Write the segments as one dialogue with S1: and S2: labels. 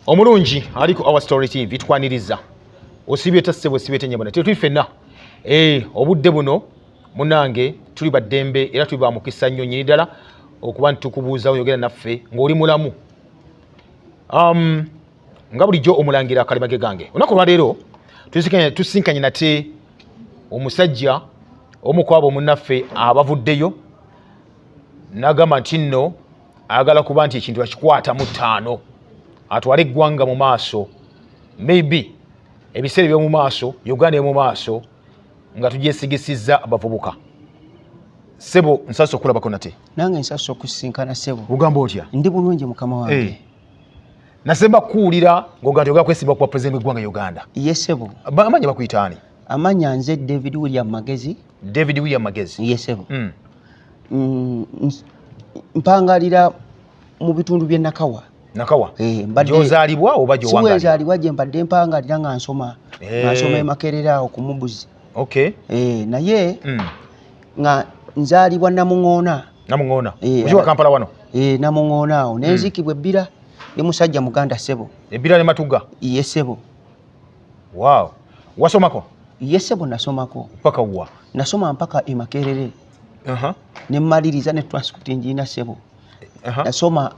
S1: Omulungi ali ku Our Story TV, tukwaniriza. Osibye otya ssebo, osibye otya nnyabo? Tetuli ffenna. Obudde buno munange tuli baddembe era tuli ba mukisa nnyo nnyini ddala okuba nti tukubuuza, oyogera naffe ng'oli mulamu. Nga bulijjo omulangira Kalimage gange, olunaku olwaleero tusinkanye nate omusajja omu ku abo munnaffe abavuddeyo n'agamba nti nno ayagala kuba nti ekintu akikwata mu ttaano atwale eggwanga mu maaso, maybe ebiseera eby'omu maaso, Uganda ey'omu maaso nga tugyesigisizza abavubuka. Ssebo, nsanyuse okulabako nate.
S2: Nange nsanyuse okusisinkana, ssebo.
S1: Ogamba otya?
S2: Ndi bulungi, mukama wange.
S1: Nasemba kuwulira ng'ogamba nti ogala kwesimba kuba pulezidenti w'eggwanga Uganda.
S2: Ye ssebo.
S1: Amannya bakuyita ani?
S2: Amannya nze David William Magezi.
S1: David William Magezi.
S2: Ye ssebo. Mpangalira mu bitundu by'e Nakawa.
S1: Nakawa? Gy'ozaalibwa oba gy'owangalira?
S2: Siwenzaalibwa, gye mbadde mpangalira nga nsoma. Nga nsoma e Makerere awo ku Mubuzi. Naye nga nzaalibwa Namuŋoona.
S1: Namuŋoona? Mukibuga Kampala wano?
S2: Namuŋoona awo. Nenziikibwa Ebbira. Ndi musajja Muganda, ssebo.
S1: Ebbira ne Matuga?
S2: Ye ssebo.
S1: Wow. Wasomako?
S2: Ye ssebo, nasomako.
S1: Mpaka wa?
S2: Nasoma mpaka e Makerere. Ne mmaliriza ne transcript ngiina, ssebo. Nasoma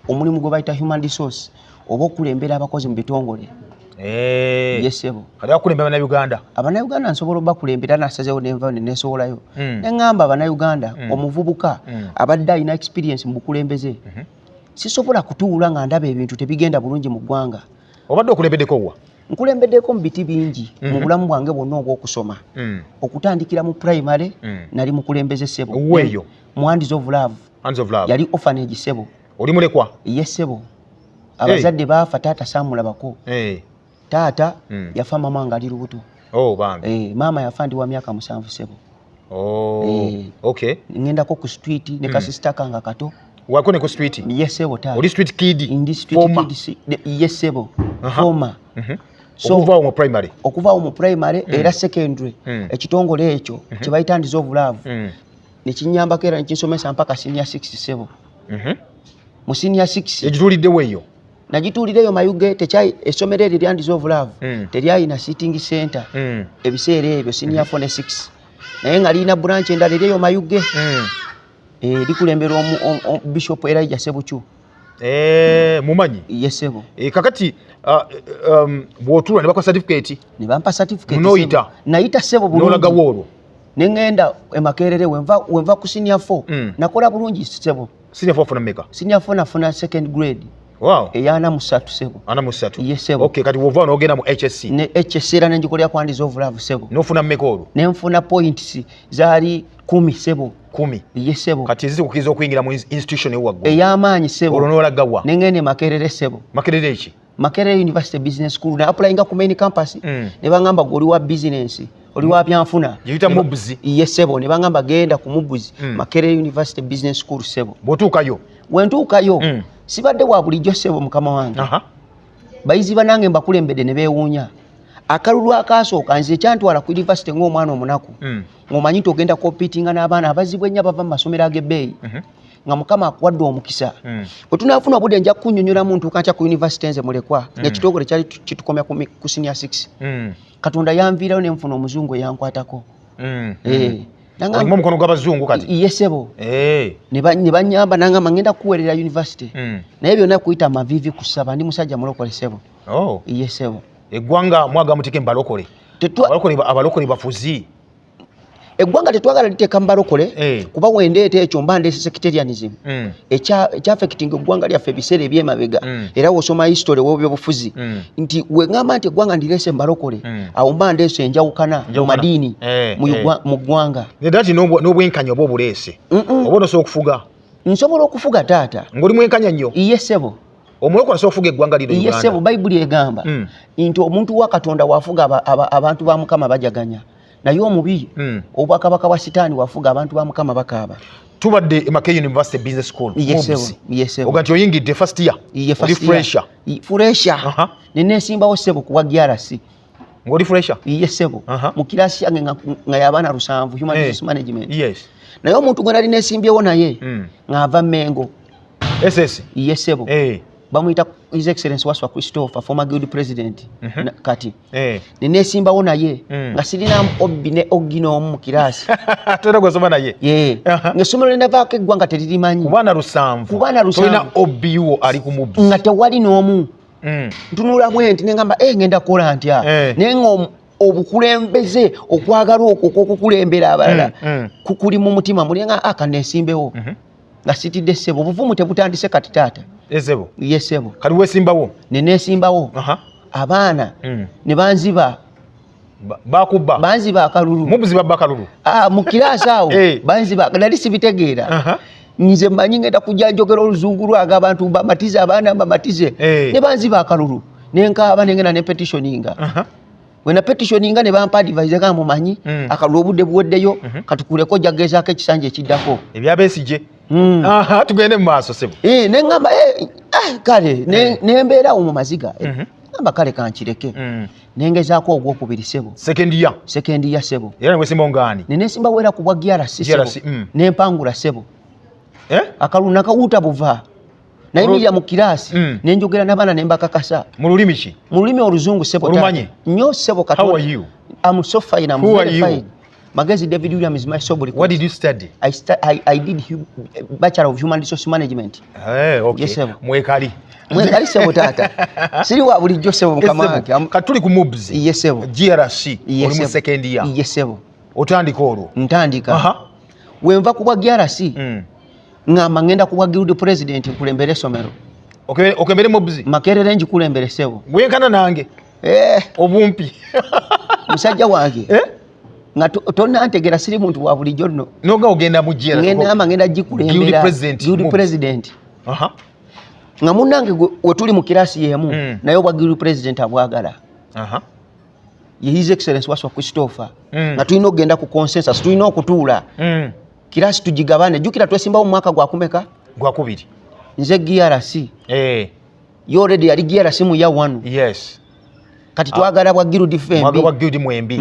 S2: omulimu gwe bayita human resource oba okulembera abakozi mu bitongole. Ye ssebo.
S1: Kati akulembera Bannayuganda?
S2: Abannayuganda nsobola obakulembera. Nasazeewo nenvayo nenesowolayo. Ne ŋŋamba Abannayuganda, omuvubuka abadde alina experience mu bukulembeze, sisobola kutuula nga ndaba ebintu tebigenda bulungi mu ggwanga.
S1: Obadde okulembeddeko wa?
S2: Nkulembeddeko mu biti bingi mu bulamu bwange bwonna obw'okusoma. Okutandikira mu primary, nali mukulembeze, ssebo.
S1: Weeyo?
S2: Mu Hands of Love.
S1: Hands of Love.
S2: Yali orphanage, ssebo.
S1: Oli mulekwa?
S2: Ye ssebo, abazadde baafa, taata saamulabako. Taata yafa mama nga ali lubuto.
S1: Oh, bambi.
S2: Maama yafa ndi wa myaka 7, ssebo.
S1: Oh.
S2: Ŋŋendako ku street ne kasisita kange kato.
S1: Wako ne ku street?
S2: Ye ssebo, taata.
S1: Oli street kid?
S2: Ndi street
S1: Former.
S2: kid, ye ssebo. Former. So,
S1: Okuvaawo mu primary?
S2: Okuvaawo mu primary era secondary, ekitongole ekyo kye bayita Hands of Love nekinyambako era nekinsomesa mpaka senior 6, ssebo. Mu senior 6
S1: Egituuliddewo eyo?
S2: Nagituulireyo Mayuge. Tekyayi essomero eryo erya Hands of Love teryalina sitting center ebiseera ebyo, senior 4 ne 6, naye nga lirina branch endala eri eyo Mayuge. Likulemberwa Bishop Elijah Sebukyu.
S1: Mumanyi?
S2: Ye ssebo.
S1: Kakati bw'otuula ne bakuwa certificate?
S2: Ne bampa certificate.
S1: N'oyita?
S2: Ssebo. Nayita, ssebo, bulungi.
S1: N'olagawo olwo?
S2: Ne ŋŋenda e Makerere. Wenva ku senior 4, nakola bulungi, ssebo.
S1: Senior 4 ofuna mmeka?
S2: Senior 4 nafuna second grade eya 43, ssebo.
S1: 43?
S2: Ye ssebo.
S1: Okay, kati bw'ova n'ogenda mu HSC?
S2: Ne HSC era nengikolera ku Hands of Love, ssebo.
S1: N'ofuna mmeka olwo?
S2: Nenfuna points zaali 10, ssebo.
S1: 10?
S2: Ye ssebo.
S1: Kati ezikukkiriza okuyingira mu institution ewaggulu
S2: ey'amaanyi, ssebo.
S1: Olwo n'olaga wa?
S2: Ne ŋŋenda e Makerere, ssebo.
S1: Makerere eki?
S2: Makerere University Business School. Na applyinga ku main campus, ne baŋŋamba, gwe oli wa business, oli wa byanfuna.
S1: Gye biyita MUBS.
S2: Ye ssebo, ne baŋŋamba genda ku MUBS, Makerere University Business School, ssebo.
S1: Bw'otuukayo?
S2: Wentuukayo, sibadde wa bulijjo, ssebo, mukama wange. Bayizi banange mbakulembedde ne beewuunya. Akalulu akasooka, nze ekyantwala ku university ng'omwana omunaku, ng'omanyi nti ogenda competinga n'abaana abazibu ennyo abava mu masomero ag'ebbeeyi, nga Mukama akuwadde omukisa. Bwe tunaafuna obudde nja kukunnyonnyolamu ntuuka ntya ku university nze mulekwa, ng'ekitongole kyali tukomya ku senior 6. Katonda yanviirayo ne nfuna omuzungu eyankwatako.
S1: Olimu omukono gw'abazungu kati?
S2: Ye ssebo. Ne banyamba, nangamba ngenda kukuweerera university. Naye byonna kuyita maviivi kusaba, ndi musajja mulokole, ssebo. Ye ssebo.
S1: Eggwanga mwaga mutike mubalokole? Abalokole bafuzi?
S2: Eggwanga tetwagala liteeka mu balokole, kuba wendeeta ekyo mba ndeese sectarianism ekyaffectinga eggwanga lyaffe ebiseera ebyemabega. Era wosoma history w'ebyobufuzi, nti weŋŋamba nti eggwanga ndireese mu balokole, awo mba ndeese enjawukana mu madiini mu ggwanga.
S1: Naddala ti n'obwenkanya oba obuleese? Oba onosobola okufuga?
S2: Nsobola okufuga, taata.
S1: Ng'oli mwenkanya nnyo?
S2: Iye ssebo.
S1: Omulokole asobola okufuga eggwanga lino?
S2: Iye ssebo. Bayibuli egamba nti omuntu wa Katonda wafuga, abantu ba Mukama bajaganya, naye omubi, obwakabaka bwa Sitaani wafuga, abantu ba Mukama bakaaba.
S1: Tubadde e Makerere University Business School.
S2: Iye ssebo, iye ssebo.
S1: Oga nti oyingidde first year?
S2: Iye,
S1: Oli
S2: first year.
S1: fresher?
S2: Fresher. Neneesimbawo, ssebo, kuwa GRC.
S1: Ng'oli fresher?
S2: Iye ssebo. Mu kirasi yange nga y'abaana 70, human resource management. Naye omuntu gwe nali nesimbyewo naye ng'ava Mengo.
S1: SS?
S2: Iye ssebo. Bamuyita His Excellence Waswa Christopher, former guild president. Kati nenesimbawo naye nga sirina obbi ne oggi n'omu mu kiraasi.
S1: Tolina gwesoma naye?
S2: Ye. Ng'essomero lyenavaako eggwanga teririmanyi.
S1: Ku baana 7.
S2: Ku baana 7.
S1: Tolina obbi wo ali ku mubbi.
S2: Nga tewali n'omu. Ntunula bwe nti nengamba, ngenda kukola ntya? Naye nga obukulembeze, okwagala okwo okw'okukulembera abalala kukuli mu mutima muli, nga kaneesimbewo. Nga sitidde ssebo, obuvumu tebutandise kati taata.
S1: Ezebo.
S2: Ye ssebo.
S1: Kati weesimbawo?
S2: Ne neesimbawo. Abaana ne banziba.
S1: Bakubba?
S2: Banziba akalulu.
S1: Mubuzi babba akalulu?
S2: Mu kiraasi awo. Banziba, nali sibitegeera. Nze mmanyi ngenda kujja njogera oluzungu lwange, abantu mbamatize, abaana mbamatize. Ne banziba akalulu. Ne nkaaba, ne ngenda ne petitioninga. Bwe na petitioninga ne bampa advice nga mumanyi, akalulu obudde buweddeyo, katukuleko ojja kugezaako ekisanja ekiddako.
S1: Ebya Besigye. Tugende mu maaso ssebo.
S2: Ne ŋŋamba, kale, ne mbeerawo mu maziga. Ŋŋamba kale kankireke. Ne ngezaako ogwokubiri ssebo.
S1: Second year.
S2: Second year ssebo.
S1: Era ne weesimbawo ng'ani?
S2: Ne neesimbawo era ku bwa GRC ssebo.
S1: GRC.
S2: Ne mpangula ssebo. Akalulu nakawuuta buva. Nayimirira mu kiraasi, ne njogera n'abaana ne mbakakasa.
S1: Mu lulimi ki?
S2: Mu lulimi oluzungu ssebo.
S1: Olumanyi?
S2: Nnyo ssebo Katonda.
S1: How are you?
S2: I'm so fine, I'm
S1: Who are
S2: very
S1: you?
S2: fine. Magezi David William is my sobriquet.
S1: What did you study?
S2: I did Bachelor of Human Resource Management.
S1: Okay.
S2: Yes, sir.
S1: Mwekali.
S2: Mwekali ssebo taata. Siri wa bulijjo ssebo mukama
S1: Yes,
S2: wange.
S1: Kati tuli ku MUBS.
S2: Yes, sebo.
S1: GRC.
S2: Yes,
S1: Oli mu
S2: sebo.
S1: second year.
S2: Yes, sebo.
S1: Otandika olwo?
S2: Ntandika. Wenva ku bwa GRC, ngamba ngenda ku bwa guild president nkulembere essomero.
S1: Okembere MUBS?
S2: Makerere ngikulembere ssebo.
S1: Wenkana nange. Obumpi.
S2: Musajja wange. Nga tonnantegera, siri muntu wa bulijjo nno.
S1: Noga ogenda mu GRC.
S2: Ngenda ama ngenda gikulembera.
S1: Guild president.
S2: Guild
S1: MUBS.
S2: president. Nga munnange we tuli mu kiraasi y'emu, naye obwa guild president abwagala. Ye His Excellence Waswa Christopher. Nga tulina okugenda ku consensus, tulina okutuula. Kiraasi tugigabane. Jjukira twesimbawo mu mwaka gwa kumeka?
S1: Gwa kubiri.
S2: Nze GRC. Ye already yali GRC mu year 1. Kati twagala bwa guild fembi.
S1: Mwagala bwa guild mwembi.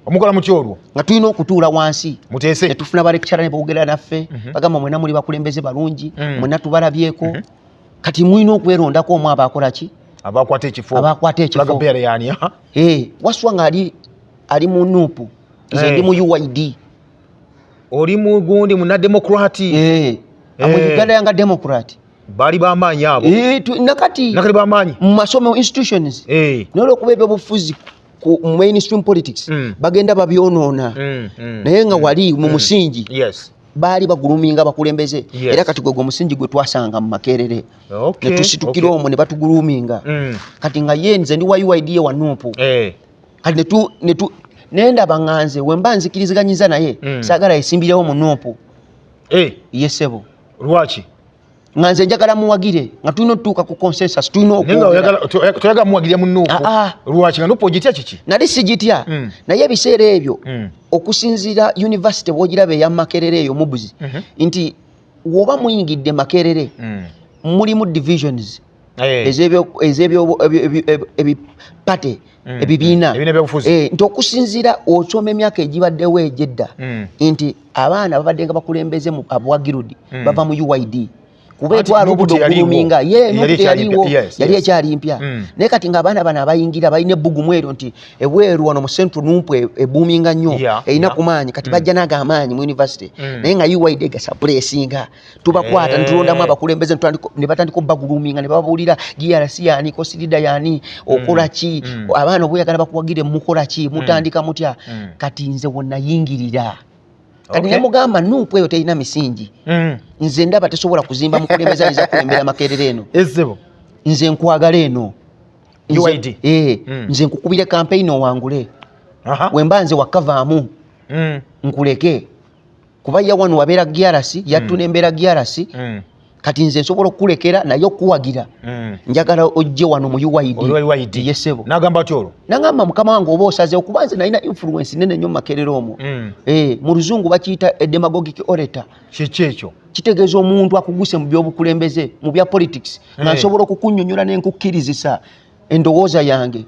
S1: Omukola mutya olwo?
S2: Nga tulina okutuula wansi.
S1: Muteese.
S2: Ne tufuna ba lecturer ne boogera naffe. Bagamba mwenna muli bakulembeze balungi, mwenna tubalabyeko. Kati mulina okwerondako omu abaakola ki?
S1: Abakwata ekifo.
S2: Abakwata ekifo.
S1: Flag bearer yani, ha?
S2: Waswa nga ali mu NUP. Nze ndi mu UYD.
S1: Oli mu gundi mu na Democrat.
S2: Abo Uganda Young Democrat.
S1: Bali b'amaanyi abo.
S2: Nakati.
S1: Nakati b'amaanyi.
S2: Mu masomero institutions. Naye olw'okuba ebyobufuzi ku mainstream politics, bagenda babyonoona. Naye nga wali mu musingi. Baali baguluminga abakulembeze. Era kati gwe musingi gwe twasanga mu Makerere. Ne tusitukira omwo ne batuguluminga. Kati nga ye nze ndi wa UYD wa NUP. Kati nendaba nga nze we mba nzikiriziganyiza naye, saagala yesimbirewo mu NUP. Ye ssebo.
S1: Lwaki?
S2: Nga nze njagala muwagire, nga tulina otutuuka ku consensus, tulina
S1: Naye nga
S2: okwogera.
S1: toyagala muwagirira mu NUP? Lwaki? Nga NUP ogitya kiki?
S2: Nali sigitya. Naye ebiseera ebyo, okusinziira university bw'ogiraba eya Makerere eyo MUBS, nti bw'oba muyingidde Makerere, mulimu divisions. Ebipate, ebibiina.
S1: Ebibiina by'obufuzi.
S2: Nti okusinziira osoma emyaka egibaddewo egy'edda, nti abaana babadde nga bakulembeze mu abwa guild, bava mu UYD. Kuba
S1: Anti
S2: etwala
S1: Nupu
S2: obudde
S1: teyaliiwo.
S2: okuluminga. Ye,
S1: Yali
S2: Nupu
S1: ekyali
S2: teyaliiwo.
S1: mpya.
S2: Yali ekyali mpya. Naye kati ng'abaana bano abayingira balina ebbugumu eryo nti ebweru wano mu Central Nupu ebuuminga nnyo, erina ku maanyi. Kati bajja n'ago amaanyi mu university. Naye nga UYD egasuppressinga. Tubakwata, ne tulondamu abakulembeze, ne batandika obbaguluminga, ne bababuulira GRC yaani, course leader yaani, okola ki, abaana obweyagala bakuwagire mukola ki, mutandika mutya. Kati nze we nayingirira. Kati ne mugamba Nupu eyo terina misingi. Nze ndaba tesobola kuzimba mukulembeze ayinza kukulembera Makerere eno.
S1: Ezebo.
S2: Nze nkwagala eno.
S1: UYD.
S2: Nze nkukubire campaign owangule. We mba nze wakavaamu. Nkuleke. Kuba ya wano wabeera GRC, yattuna embeera GRC. Kati nze nsobola okukulekera naye okuwagira. Njagala ojje wano mu UYD.
S1: Oli wa UYD.
S2: Ye ssebo.
S1: N'agamba atya olwo?
S2: N'agamba mukama wange oba osazeewo kuba nze nalina influence nnene nnyo mu Makerere omwo. Mu Luzungu bakiyita a demagogic orator.
S1: Kiki ekyo?
S2: Kitegeeza omuntu akuguse mu by'obukulembeze, mu bya politics, nga nsobola okukunnyonnyola ne nkukkirizisa endowooza yange.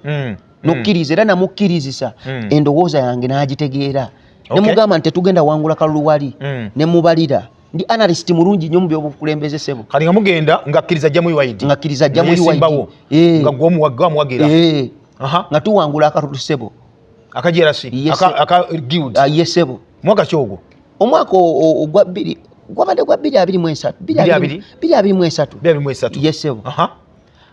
S2: N'okkiriza era namukkirizisa endowooza yange n'agitegeera. Ne mugamba nti tetugenda wangula kalulu wali. Ne mubalira. Ndi analyst mulungi nnyo mu byobukulembeze, sebo.
S1: Kati nga mugenda, ng'akkiriza ajja mu UYD.
S2: Ng'akkiriza ajja mu UYD.
S1: Neyesimbawo. Nga gwe omuwagira.
S2: Nga tuwangula akalulu, sebo.
S1: Aka JRC?
S2: Yes,
S1: aka guild?
S2: Ah, ye sebo.
S1: Mwaka ki ogwo?
S2: Omwaka ogwa bbiri gwabadde gwa 2023.
S1: Bbiri abiri?
S2: 2023.
S1: 2023.
S2: Ye sebo.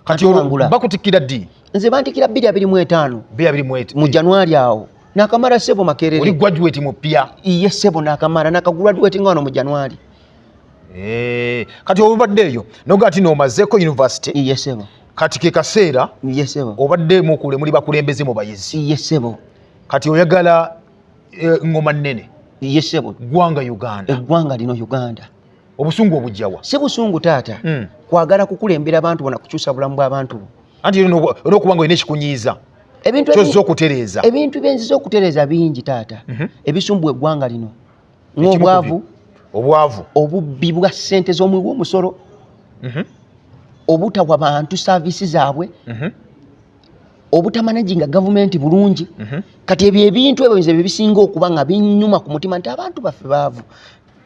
S1: Kati olwo
S2: Tuwangula.
S1: bakutikkira ddi?
S2: Nze bantikira 2025.
S1: 2025.
S2: Mu January awo nakamala, sebo.
S1: Oli
S2: Makerere.
S1: graduate mupya?
S2: Ye sebo, nakamala, nakagraduate nga wano mu January.
S1: Kati olubadde eyo noga ati noomazeeko university.
S2: Ye sebo.
S1: Kati ke kaseera.
S2: Ye sebo.
S1: Obadde mukule muli bakulembeze mu bayizi.
S2: Ye sebo.
S1: Kati oyagala ngoma nnene.
S2: Ye sebo.
S1: Ggwanga Uganda.
S2: Eggwanga lino Uganda.
S1: Obusungu obujjawa?
S2: Si busungu, taata. Kwagala kukulembera abantu bona, kukyusa bulamu bw'abantu bo.
S1: Anti olina okuba nga olina ekikunyiiza
S2: ebintu
S1: kyozza okutereeza.
S2: Ebintu byenziza okutereeza bingi, taata, ebisumbuwa eggwanga lino, ng'obwavu.
S1: Obwavu.
S2: Obubbi bwa ssente z'omuwi w'omusolo, obutawa bantu service zaabwe, obutamanaginga gavumenti bulungi. Kati ebyo ebintu ebyo nze byebisinga okuba nga binyuma ku mutima nti abantu baffe baavu.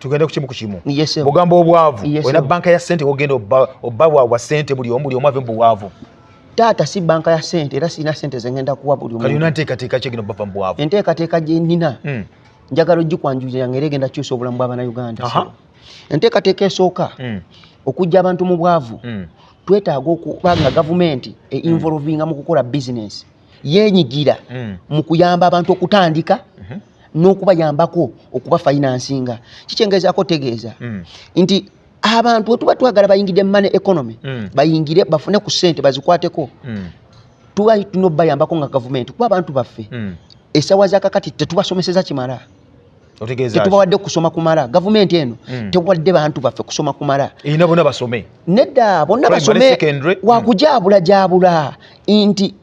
S1: Tugende ku kimu ku kimu.
S2: Yes, sir.
S1: Bugamba obwavu,
S2: Yes,
S1: olina
S2: sir.
S1: banka ya ssente wogenda obbawa ssente buli omu, buli omu ave mu bwavu?
S2: Taata, si banka ya ssente, era sirina ssente zengenda kuwa buli
S1: Kali
S2: omuntu.
S1: olina nteekateeka ki egenda obbava mu bwavu?
S2: Enteekateeka gye nnina, njagala ogikwanjulira nga era egenda kukyusa obulamu bw'abannayuganda. Enteekateeka esooka, okujja abantu mu bwavu, twetaaga okuba nga gavumenti einvolvinga mu kukola bizinesi, yeenyigira mu kuyamba abantu okutandika n'okubayambako okuba financinga. Kikyengezaako tegeeza nti abantu wetuba twagala bayingire money economy, bayingire bafune ku ssente bazikwateko, tuba tulina obubayambako nga gavumenti, kuba abantu baffe essaawa zakakati tetubasomeseza kimala.
S1: Otegeeza ki?
S2: Tetubawadde kusoma kumala. Gavumenti eno tewadde bantu baffe kusoma kumala.
S1: Erina bonna basome.
S2: Nedda, bonna
S1: Primary,
S2: basome
S1: secondary.
S2: Wakujabula jabula nti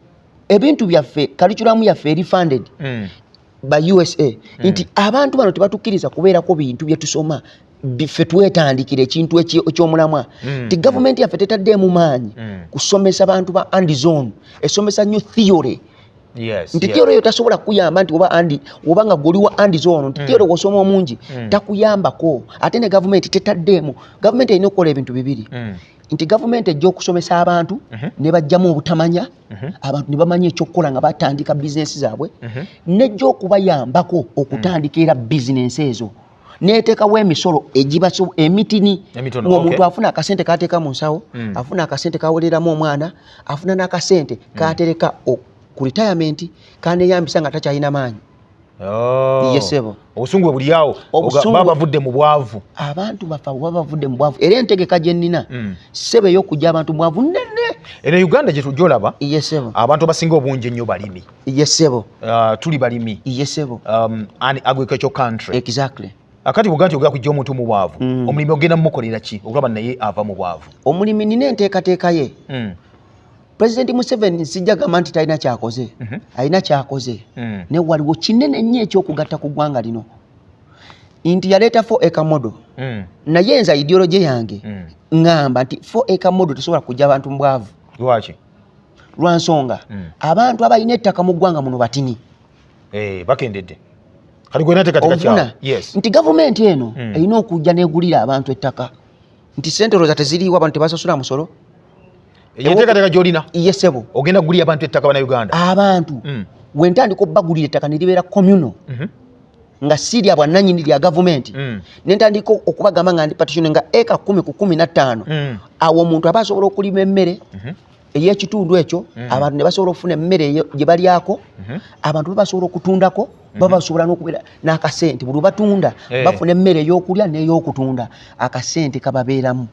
S2: ebintu byaffe, curriculum yaffe eri funded by USA, nti abantu bano tebatukkiriza kubeerako bintu bye tusoma ffe twetandikira ekintu ekyomulamwa, ti gavumenti yaffe tetaddeemu maanyi kusomesa bantu ba hands-on, esomesa nnyo theory, nti theory eyo tasobola kukuyamba nti oba andi oba nga goli wa hands-on, nti theory wosoma omungi takuyambako. Ate ne gavumenti tetaddeemu. Gavumenti erina okukola ebintu bibiri, nti gavumenti ejja okusomesa abantu ne bajjamu obutamanya, abantu ne bamanya ekyokukola nga batandika bizinesi zaabwe, nejja okubayambako okutandika era bizinensi ezo, neteekawo emisolo egibaso emitini,
S1: Emitono,
S2: ng'omuntu afuna akasente kateeka mu nsawo, afuna akasente kawereramu omwana, afuna n'akasente katereka ku retirement kaneyambisa nga takyalina maanyi.
S1: Oh.
S2: Ye ssebo.
S1: Obusungu bwe buli awo. Baba bavudde mu bwavu.
S2: Abantu baffe abo baba bavudde mu bwavu, era entegeka gye nnina, ssebo, ey'okujja abantu mu bwavu nene.
S1: Eno Uganda gye tujja olaba,
S2: Ye ssebo.
S1: abantu abasinga obungi ennyo balimi.
S2: Ye ssebo.
S1: Tuli balimi.
S2: Ye ssebo.
S1: An agricultural country.
S2: Exactly.
S1: Akati bw'ogamba nti ogenda kujja omuntu mu bwavu, omulimi ogenda mumukolera ki okulaba naye ava mu bwavu?
S2: Omulimi nina enteekateeka ye. Pulezidenti Museveni sijja gamba nti talina kyakoze. Alina kyakoze, naye waliwo kinene nnyo ekyokugatta ku ggwanga lino, nti yaleeta 4 acre model. Naye nze ideology yange, ŋŋamba nti 4 acre model tesobola kujja abantu mu bwavu.
S1: Lwaki?
S2: Lwa nsonga, abantu abalina ettaka mu ggwanga muno batini.
S1: Eh, bakendedde. Kati gwena teekateeka
S2: Onfuna?
S1: kyawe. Yes.
S2: Nti gavumenti eno erina okujja negulira abantu ettaka, nti sente olowooza teziriiwo, abantu tebasasula musolo.
S1: Eyo enteekateeka gy'olina?
S2: Ye ssebo.
S1: Ogenda kugulira abantu ettaka, bannayuganda?
S2: Abantu wentandika obbagulira ettaka ne libeera communal, nga si lya bwannannyini lya gavumenti, nentandika okubagamba nga ndi partition nga eka 10 ku 15, awo omuntu aba asobola okulima emmere ey'ekitundu ekyo, abantu ne basobola okufuna emmere eyo gye balyako, abantu baba basobola okutundako, baba basobola n'okubeera n'akasente buli lwe batunda, bafuna emmere ey'okulya n'ey'okutunda, akasente kababeeramu.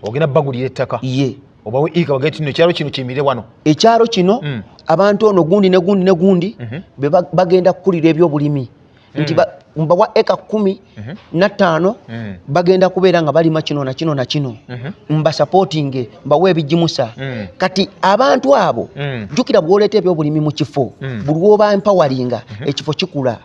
S1: Ogenda bagulira ettaka?
S2: Ye.
S1: Obawe ika bagende kino ekyalo kino kiyimire wano.
S2: Ekyalo kino, abantu ono gundi ne gundi ne gundi be bagenda kukulira ebyobulimi, nti mbawa eka 15, bagenda kubeera nga balima kino na kino na kino, mbasupportinge, mbawe ebigimusa. Kati abantu abo, jjukira bw'oleeta ebyobulimi mu kifo, buli lwoba empoweringa ekifo kikula.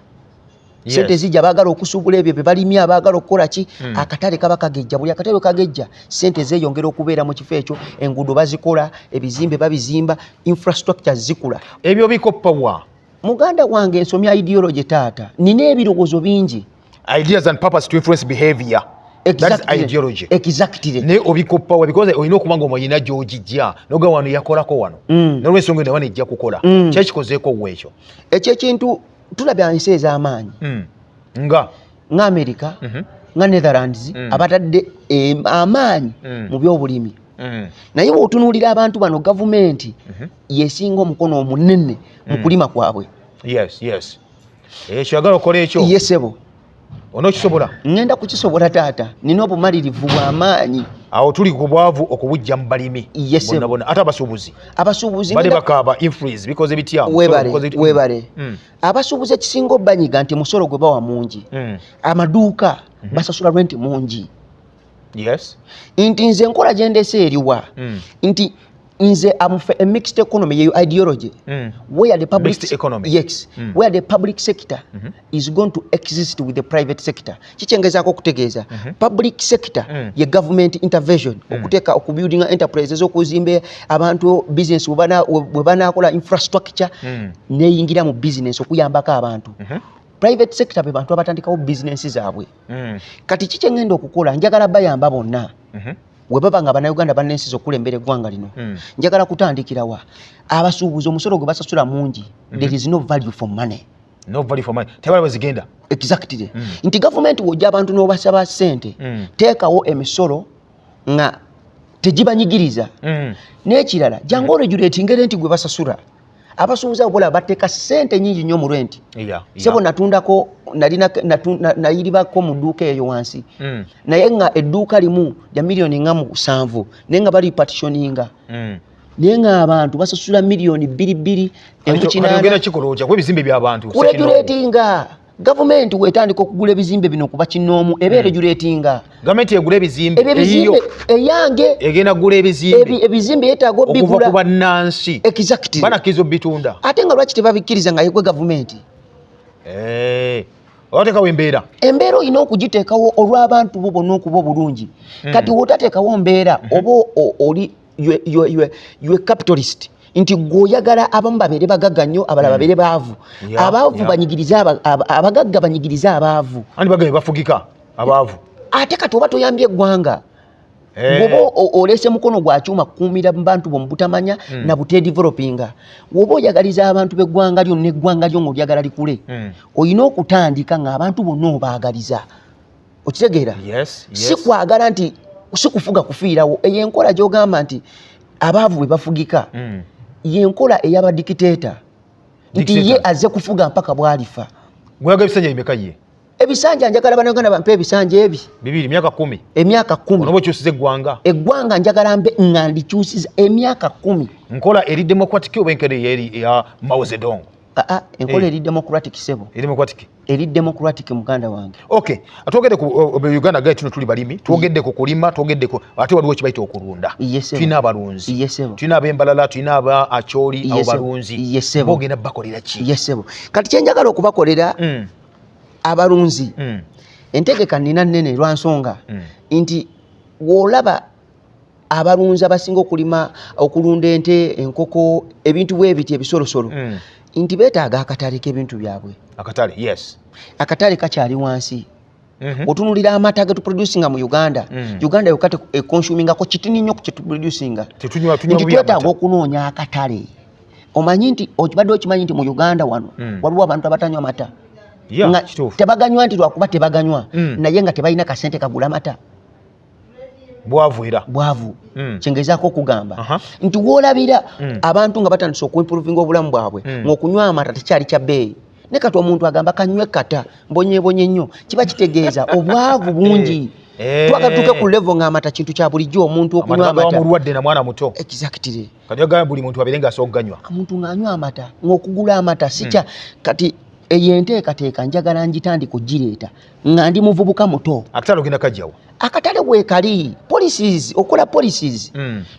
S2: Sente zijja, baagala okusuubula ebyo bye balimye, abaagala okukola ki, akatale kaba kagejja. Buli akatale bwe kagejja, sente zeeyongera okubeera mu kifo ekyo, enguudo bazikola, ebizimbe babizimba, infrastructure zikula.
S1: Ebyo bikoppa wa?
S2: Muganda wange, nsomya ideology, taata, nina ebirowoozo bingi.
S1: Ideas and purpose to influence behavior. Exactly. That's ideology.
S2: Exactly.
S1: Naye obikoppa wa? Because olina okuba nga omanyina gy'ogijja noga wano yakolako wano n'olwensonga eno wano ejja kukola. Kyekikozeeko wa ekyo?
S2: Ekyo ekintu tulabya ensi ez'amaanyi nga America, nga Netherlands, abatadde amaanyi mu byobulimi. Naye bw'otunuulira abantu bano, gavumenti yesinga omukono omunene mu kulima kwabwe.
S1: Yes, ekyo yagala okola ekyo.
S2: Ye ssebo.
S1: Onookisobola?
S2: Ŋŋenda kukisobola taata, nina obumalirivu bw'amaanyi.
S1: Awo tuli ku bwavu okubujja mu balimi
S2: Ye ssebo.
S1: bonna bonna, ate abasuubuzi
S2: Abasuubuzi
S1: bali bakaaba infreeze bikoze bitya?
S2: Webale.
S1: Bikoze bitya?
S2: Webale. Abasuubuzi ekisinga obbanyiga nti musolo gwe bawa mungi. Amaduuka basasula rent mungi. Nti nze enkola gye ndeese eriwa? Nti nze am for a mixed economy, yeyo ideology where the public
S1: Mixed economy.
S2: Yes. Where the public sector is going to exist with the private sector. Kikyengezaako okutegeeza, public sector ye government intervention, okuteeka okubuildinga enterprises, okuzimba abantu business bwe banaakola infrastructure neyingira mu business okuyambako abantu. Private sector be bantu abatandikawo business zaabwe. Kati ki kyengenda okukola? Njagala bayamba bonna. We baba nga Bannayuganda bannensiza okukulembera eggwanga lino, njagala kutandikirawa? Abasuubuzi omusolo gwe basasula mungi. There is no value for money.
S1: No value for money, tebala bwe zigenda.
S2: Exactly. Nti gavumenti wojja abantu n'obasaba ssente, teekawo emisolo nga tegibanyigiriza. N'ekirala, jangu oregulatinga rent gwe basasula. Abasuubuzi abo bolaba bateeka ssente nyingi nnyo mu rent. Sebo, natundako, nayiribako mu dduuka eyo wansi, naye nga edduuka limu lya miliyoni nga 7, naye nga bali partitioninga, naye ng'abantu basasula miliyoni bbiri bbiri.
S1: Kati ogenda kikola otya kuba ebizimbe by'abantu?
S2: Kuregulatinga. Gavumenti wetandika okugula ebizimbe bino kuba kinoomu, eba eregulatinga.
S1: Gavumenti egula ebizimbe?
S2: Ebyo ebizimbe eyange.
S1: Egenda kugula ebizimbe?
S2: Ebizimbe yeetaaga
S1: okuva
S2: obigula
S1: ku bannansi.
S2: Exactly.
S1: Banakkiriza obitunda?
S2: Ate nga lwaki tebabikkiriza nga yegwe gavumenti?
S1: Eh, oteekawo embeera.
S2: Embeera olina okugiteekawo olw'abantu bo bonna okuba obulungi. Kati wotateekawo mbeera, oba oli you capitalist, nti gwe oyagala abamu babeere bagagga nnyo, abalala babeere baavu. Abaavu banyigirize abagagga, banyigirize abaavu.
S1: Andi bagambye bafugika abaavu.
S2: Ate kati oba toyambye eggwanga. Bw'oba oleese mukono gwa kyuma kukuumira mu bantu bo mu butamanya na butedevelopinga, woba oyagaliza abantu b'eggwanga lyo n'eggwanga lyo ng'olyagala likule, olina okutandika ng'abantu bonna obaagaliza. Okitegeera?
S1: Yes.
S2: Si kwagala nti si kufuga kufiirawo. Eyo enkola gy'ogamba nti abaavu bwe bafugika, yenkola ey'abadikiteeta, nti ye
S1: Dictators.
S2: azze kufuga mpaka bw'alifa.
S1: Gweyaga ebisanja bimeka ye?
S2: Ebisanja, njagala Bannayuganda bampe ebisanja ebi.
S1: 2, myaka 10.
S2: Emyaka 10.
S1: Onoba okyusiza eggwanga.
S2: Eggwanga njagala mbe nga ndikyusiza emyaka 10.
S1: Nkola eri democratic oba enkola eri eya Mao Zedong?
S2: Aa, enkola eri democratic, sebo.
S1: Eri democratic.
S2: Eri democratic, muganda wange.
S1: Okay, twogedde ku Uganda gaye tuno tuli balimi, twogedde ku kulima, twogedde ku, ate waliwo kibayita okulunda.
S2: Yes, sebo.
S1: Tulina abalunzi.
S2: Yes, sebo.
S1: Tulina ab'embalala, tulina aba Acholi, abo
S2: Yes, sebo.
S1: balunzi.
S2: Yes, sebo.
S1: Bogenda bakolera ki?
S2: Yes, sebo. Kati kyenjagala okubakolera abalunzi, entegeka nina nnene lwa nsonga nti w'olaba abalunzi abasinga okulima, okulunda ente, enkoko, ebintu bwe biti, ebisolosolo, nti beetaaga akatale k'ebintu byabwe.
S1: Akatale, yes.
S2: Akatale kakyali wansi. Otunulira amata getuproducinga mu Uganda, Uganda yokka econsumingako kitini nnyo ku kyetuproducinga.
S1: Tetunywa, tunywa
S2: Nti
S1: bubi
S2: twetaaga
S1: amata.
S2: okunoonya akatale. Omanyi nti okibadde okimanyi nti mu Uganda wano waliwo abantu abatanywa mata?
S1: Yeah,
S2: Nga
S1: kituufu.
S2: tebaganywa nti lwakuba tebaganywa, naye nga tebalina kasente kagula mata.
S1: Bwavu era.
S2: Bwavu. Kyengezaako okugamba nti woolabira abantu nga batandise okuimprovinga obulamu bwabwe, ng'okunywa amata tekyali kya bbeeyi, ne kati omuntu agamba kanywe kata mbonyebonye nnyo, kiba kitegeeza obwavu bungi. Twagala tutuuke ku level ng'amata kintu kya bulijjo omuntu okunywa
S1: Amata gawa
S2: amata.
S1: Mulwadde na mwana muto.
S2: Exactly.
S1: Kati ogamba buli muntu abeere ng'asobola okuganywa.
S2: Omuntu ng'anywa amata, ng'okugula amata sikya. Kati eyo enteekateeka njagala ngitandika ogireeta nga ndi muvubuka muto.
S1: Akatale ogenda kajjawo?
S2: Akatale weekali, policies, okola policies.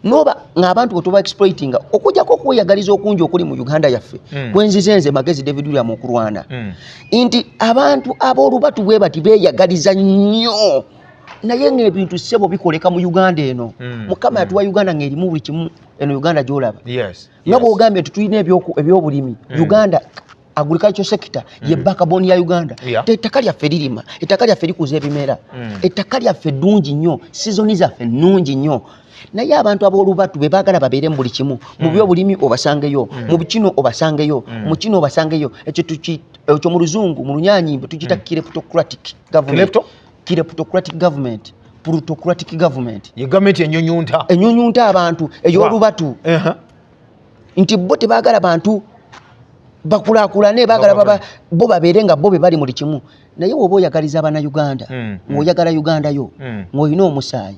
S2: Noba ng'abantu bwe tuba exploitinga, okujjako okweyagaliza okungi okuli mu Uganda yaffe, kwenzize nze Magezi David William okulwana, nti abantu ab'olubatu bwe bati beeyagaliza nnyo, naye ng'ebintu ssebo bikoleka mu Uganda eno. Mukama yatuwa Uganda ng'erimu buli kimu. Eno Uganda gy'olaba, nga bw'ogambye nti tulina ebyobulimi, Uganda Agriculture sector ye backbone ya Uganda. Ettaka lyaffe lirima, ettaka lyaffe likuza ebimera, ettaka lyaffe ddungi nnyo, sizoni zaffe nnungi nnyo, naye abantu ab'olubatu be baagala babeere mu buli kimu. Mu byobulimi obasangeyo, mu kino obasangeyo, mu kino obasangeyo. Ekyo ekyo mu luzungu, mu lunyanyimbe tukiyita kleptocratic government.
S1: Klepto?
S2: Kleptocratic government, plutocratic government.
S1: Ye gavumenti enyunyunta.
S2: Enyunyunta abantu, ey'olubatu, nti bo tebaagala bantu bakulaakulane, baagala bo babeere nga bo be bali buli kimu. Naye woba oyagaliza Abannayuganda, ng'oyagala Uganda yo, ng'olina omusaayi,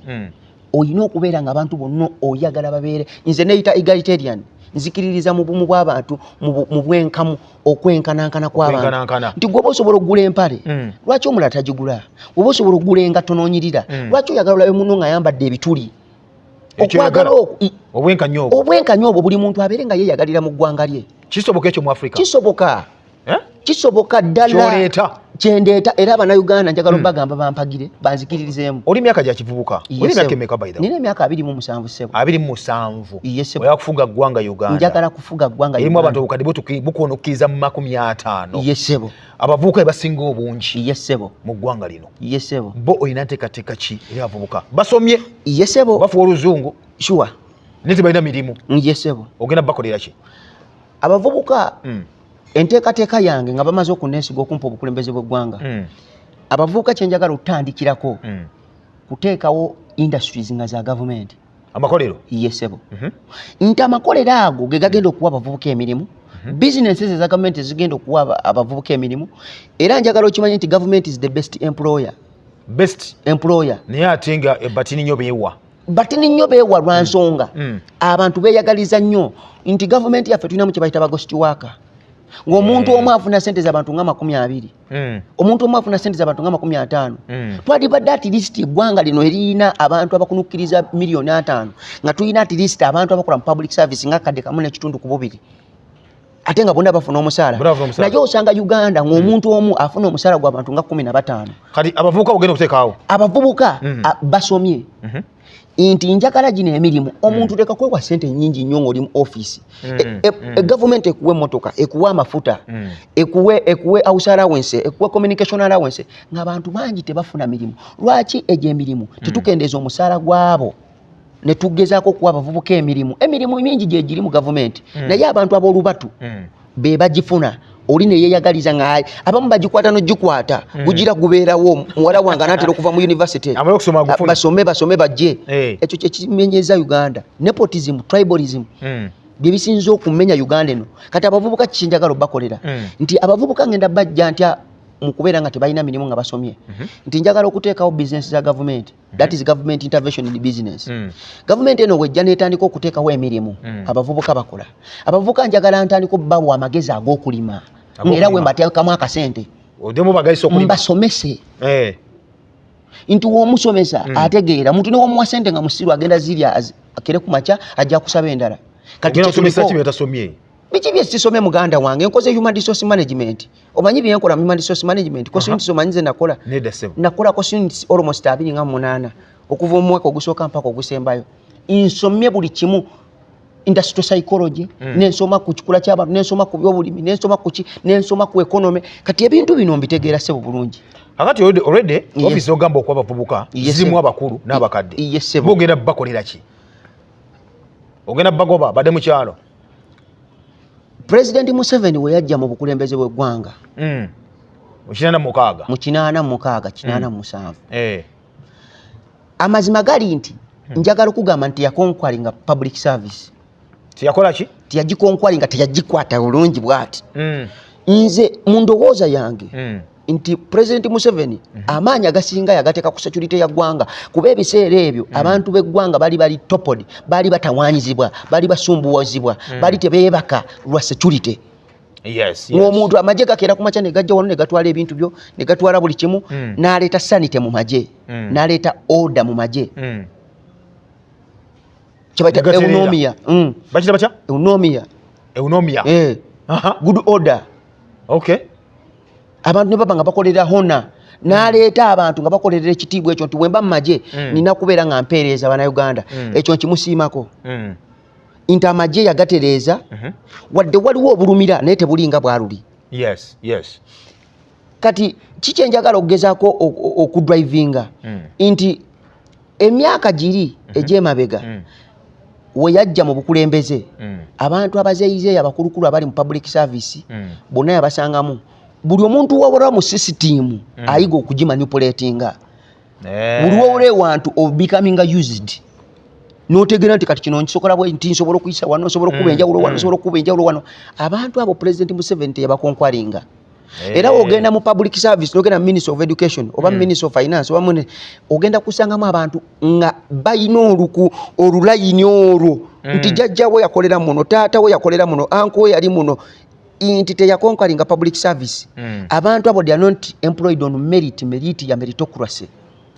S2: olina okubeera nga abantu bonna oyagala babeere. Nze neyita egalitarian, nzikiririza mu bumu bw'abantu, mu bwenkamu, okwenkanankana kw'abantu.
S1: Okwenkanankana.
S2: Nti gwoba osobola okugula empale, lwaki omulala tagigula? Oba osobola okugula engatto n'onyirira, lwaki oyagala olabe muno ng'ayambadde ebituli?
S1: Ekyo
S2: okwagala
S1: oyagala. Obwenkanya obwo.
S2: Obwenkanya obwo, buli muntu abeere nga yeeyagalira mu ggwanga lye.
S1: Kisoboka ekyo mu Africa?
S2: Kisoboka.
S1: Eh?
S2: Kisoboka ddala.
S1: Kyoleeta.
S2: Kyendeeta, era Abannayuganda njagala obagamba bampagire, banzikiririzeemu.
S1: Oli myaka gya kivubuka.
S2: Ye
S1: Oli myaka
S2: ssebo.
S1: emeka, by the way?
S2: Nina emyaka 27, ssebo.
S1: 27?
S2: Ye ssebo.
S1: Oyagala kufuga ggwanga Uganda?
S2: Njagala kufuga ggwanga
S1: Erimu
S2: Uganda.
S1: abantu obukadde bukuona okukkiriza mu 50.
S2: Ye ssebo.
S1: Abavubuka be basinga obungi
S2: Ye ssebo.
S1: mu ggwanga lino.
S2: Ye ssebo.
S1: Bo olina nteekateeka ki eri abavubuka basomye,
S2: Ye ssebo.
S1: bafuwa oluzungu, naye tebalina mirimu?
S2: Ye ssebo.
S1: Ogenda bakolera ki?
S2: Abavubuka, enteekateeka yange nga bamaze okuneesiga okumpa obukulembeze bw'eggwanga, abavubuka kyenjagala okutandikirako kuteekawo industries nga za gavumenti.
S1: Amakolero?
S2: Ye ssebo. Nti amakolero ago ge gagenda okuwa abavubuka emirimu, bizinesi ezo eza gavumenti zigenda okuwa abavubuka emirimu. Era njagala okimanye nti government is the best employer.
S1: Best
S2: employer.
S1: Naye ate nga ebatini nnyo beewa.
S2: Batini nnyo beewa lwa nsonga abantu beeyagaliza nnyo nti gavumenti yaffe tulinamu kye bayita ba ghost worker, ng'omuntu omu afuna sente z'abantu nga 20. Omuntu omu afuna sente z'abantu nga 50. Twalibadde at least eggwanga lino eriyina abantu abakunukkiriza miliyoni 50, nga tulina at least abantu abakola mu public service nga 1.5 ku 2, ate nga bonna bafuna omusaala.
S1: Bonna bafuna omusaala.
S2: Naye osanga Uganda ng'omuntu omu afuna omusaala gw'abantu nga 15.
S1: Kati abavubuka ogenda okuteekaawo?
S2: Abavubuka basomye, nti njagala gino emirimu, omuntu leka kwewa sente nyingi nnyo ng'oli mu ofiisi. Gavumenti ekuwa emmotoka, ekuwa amafuta, ekuwe house allowance, ekuwe communication allowance, ng'abantu bangi tebafuna mirimu. Lwaki egyo emirimu tetukendeeza omusaala gwabo ne tugezaako okuwa abavubuka emirimu? Emirimu mingi gyegiri mu gavumenti, naye abantu ab'olubatu be bagifuna. Oli neyeyagaliza nga abamu bagikwata nogikwata, gugira gubeerawo, muwala wange anaatera okuva mu university.
S1: Amale okusoma agufune.
S2: Basome, basome bajje. Ekyo kyekimenyeza Uganda, nepotism, tribalism, bye bisinza okumenya Uganda eno. Kati abavubuka kikinjagala obakolera, nti abavubuka ngenda bajja ntya mu kubeera nga tebalina mirimu nga basomye? Nti njagala okuteekawo bizinesi za gavumenti, that is government intervention in business. Gavumenti eno wejja netandika okuteekawo emirimu, abavubuka bakola. Abavubuka njagala ntandika obbawa amagezi ag'okulima.
S1: Ag'okulima.
S2: Era we mbateekamu akasente,
S1: Oddemu bagayisa okulima.
S2: Mbasomese. Nti womusomesa ategeera. Muntu newomuwa sente nga musiru, agenda zirya, akere ku makya ajja kusaba endala. Kati
S1: Ogenda kusomesa ki
S2: kyetuliko.
S1: byetasomye?
S2: Biki byesisomye, muganda wange? Nkoze human resource management. Omanyi byenkola mu human resource management? Course units omanyi ze nakola?
S1: Nedda, ssebo.
S2: Nakola course units almost 28, okuva mu mwaka ogusooka mpaka ogusembayo. Nsomye buli kimu, industrial psychology, nensoma ku kikula ky'abantu, nensoma ku byobulimi, nensoma ku ki, nensoma ku economy. Kati ebintu bino mbitegeera, ssebo, bulungi.
S1: Kakati already office ogamba okuwa abavubuka
S2: Yes,
S1: zirimu
S2: sir.
S1: abakulu n'abakadde.
S2: Yes, sir.
S1: Bo ogenda bakolera ki? Ogenda bagoba badde mu kyalo?
S2: President Museveni we yajja mu bukulembeze bw'eggwanga
S1: Mu 86.
S2: Mu 86, 87, amazima gali nti njagala okugamba nti yaconqueringa public service.
S1: Tiyakola ki?
S2: Teyagiconqueringa, teyagikwata bulungi bwati. Nze mu ndowooza yange nti President Museveni amaanyi agasinga yagateeka ku security ya ggwanga, kuba ebiseera ebyo abantu b'eggwanga bali toppled, baali batawanyizibwa, baali basumbuwazibwa, baali tebeebaka lwa security. Ng'omuntu amagye gakeera ku makya ne gajja wano ne gatwala ebintu byo, ne gatwala buli kimu. N'aleeta sanity mu magye, n'aleeta order mu magye, kyebayita
S1: Negatereera.
S2: eunomia.
S1: Bakita batya?
S2: Eunomia.
S1: Eunomia.
S2: Eh. Good order. Abantu ne baba nga bakolerera hona, n'aleeta abantu nga bakolerera ekitiibwa ekyo nti bwemba mu magye, nina kubeera nga mpeereza Bannayuganda. Ekyo nkimusiimako, nti amagye yagatereeza, wadde waliwo obulumira, naye tebulinga bwaluli.
S1: Yes.
S2: Kati kiki enjagala okugezaako okudrivinga nti emyaka giri egy'emabega we yajja mu bukulembeze, abantu abazeeyizeeyo, abakulukulu abali mu public service bonna yabasangamu. Buli omuntu wawala mu system ayiga okugimanipulatinga. Buli wowola ewantu obecominga used, notegeera nti kati kino nkisobola bwe nti, nsobola okuyisa wano, nsobola okuba enjawulo wano, nsobola okuba enjawulo wano. Abantu abo President Museveni teyabaconqueringa. Era ogenda mu public service, nogenda mu Ministry of Education oba Ministry of Finance oba ogenda kusangamu abantu nga balina oluku olulayini olwo nti jjajja we yakolera muno, taata we yakolera muno, uncle we yali muno, nti teyaconqueringa public service. Abantu abo, they are not employed on merit, merit ya meritocracy.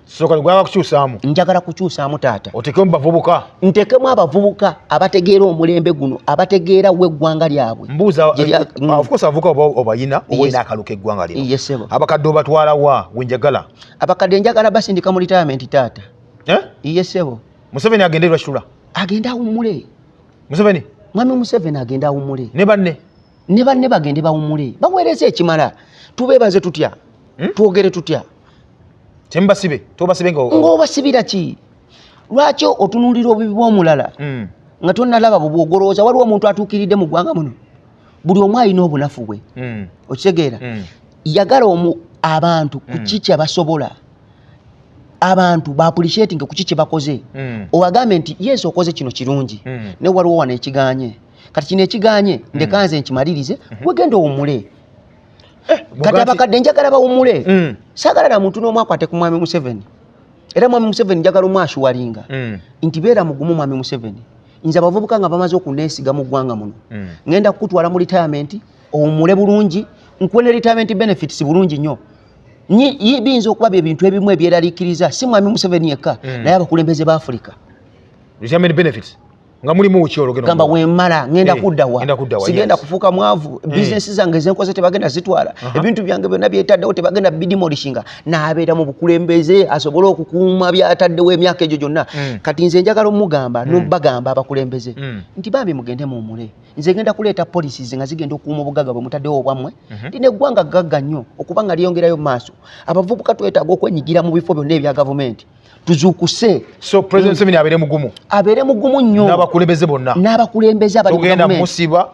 S1: So kati gwagala kukyusaamu?
S2: Njagala kukyusaamu, taata.
S1: Otekemu bavubuka?
S2: Ntekemu abavubuka abategeera omulembe guno, abategeera weggwanga lyabwe.
S1: Mbuuza, of course abavubuka oba obayina, oba olina akalu k'eggwanga lino.
S2: Yes, sebo.
S1: Abakadde obatwala wa? Wenjagala.
S2: Abakadde njagala basindika mu retirement, taata.
S1: Eh?
S2: Iye sebo.
S1: Museveni agende Lwakitula?
S2: Agende awummule.
S1: Museveni?
S2: Mwami Museveni agende awummule.
S1: Ne banne?
S2: Ne banne bagende bawummule, baweereze ekimala. Tubeebaze tutya? Twogere tutya?
S1: Temubasibe, tobasibe nga
S2: Ng'obasibira ki? Lwaki otunuulira obubi bw'omulala nga tonnalaba bubwogolooza? Waliwo omuntu atuukiridde mu ggwanga muno? Buli omu alina obunafu bwe. Okitegeera? Yagala omu abantu ku ki kye basobola, abantu ba appreciating ku ki kye bakoze. Obagambe nti yes, okoze kino kirungi, naye waliwo wano ekiganye. Kati kino ekiganye ndeka nze nkimalirize, wegenda owummule. Kati abakadde njagala bawummule. Saagala na muntu n'omu akwate ku Mwami Museveni. Era Mwami Museveni njagala omwassuringa nti beera mugumu, Mwami Museveni. Nze abavubuka nga bamaze okuneesiga mu ggwanga muno, ngenda kukutwala mu retirement owummule bulungi, nkuwe ne retirement benefits bulungi nnyo. Biyinza okuba bye bintu ebimu ebyeraliikiriza si Mwami Museveni yekka, naye abakulembeze ba Afirika.
S1: Retirement benefits nga mulimu ki olwo?
S2: Gamba wemmala ngenda kuddawa?
S1: Ngenda kuddawa,
S2: Sigenda
S1: yes.
S2: kufuuka mwavu. Bizinesi zange zenkoze tebagenda zitwala, ebintu byange byonna byetaddewo tebagenda bidemolishinga. N'abeera mu bukulembeze asobole okukuuma byataddewo emyaka egyo gyonna. Kati nze njagala omugamba nobagamba abakulembeze nti bambi mugende muwummule. Nze ngenda kuleeta policies nga zigenda okukuuma obugagga bwe mutaddewo obwammwe. Lino eggwanga gagga nnyo okuba nga lyongerayo mu maaso. Abavubuka twetaaga okwenyigira mu bifo byonna ebya gavumenti, tuzuukuse.
S1: So President Museveni abeere mugumu?
S2: Abeere mugumu nnyo.
S1: N'abakulembeze bonna.
S2: N'abakulembeze abali mu
S1: Togenda
S2: gavumenti.
S1: musiba,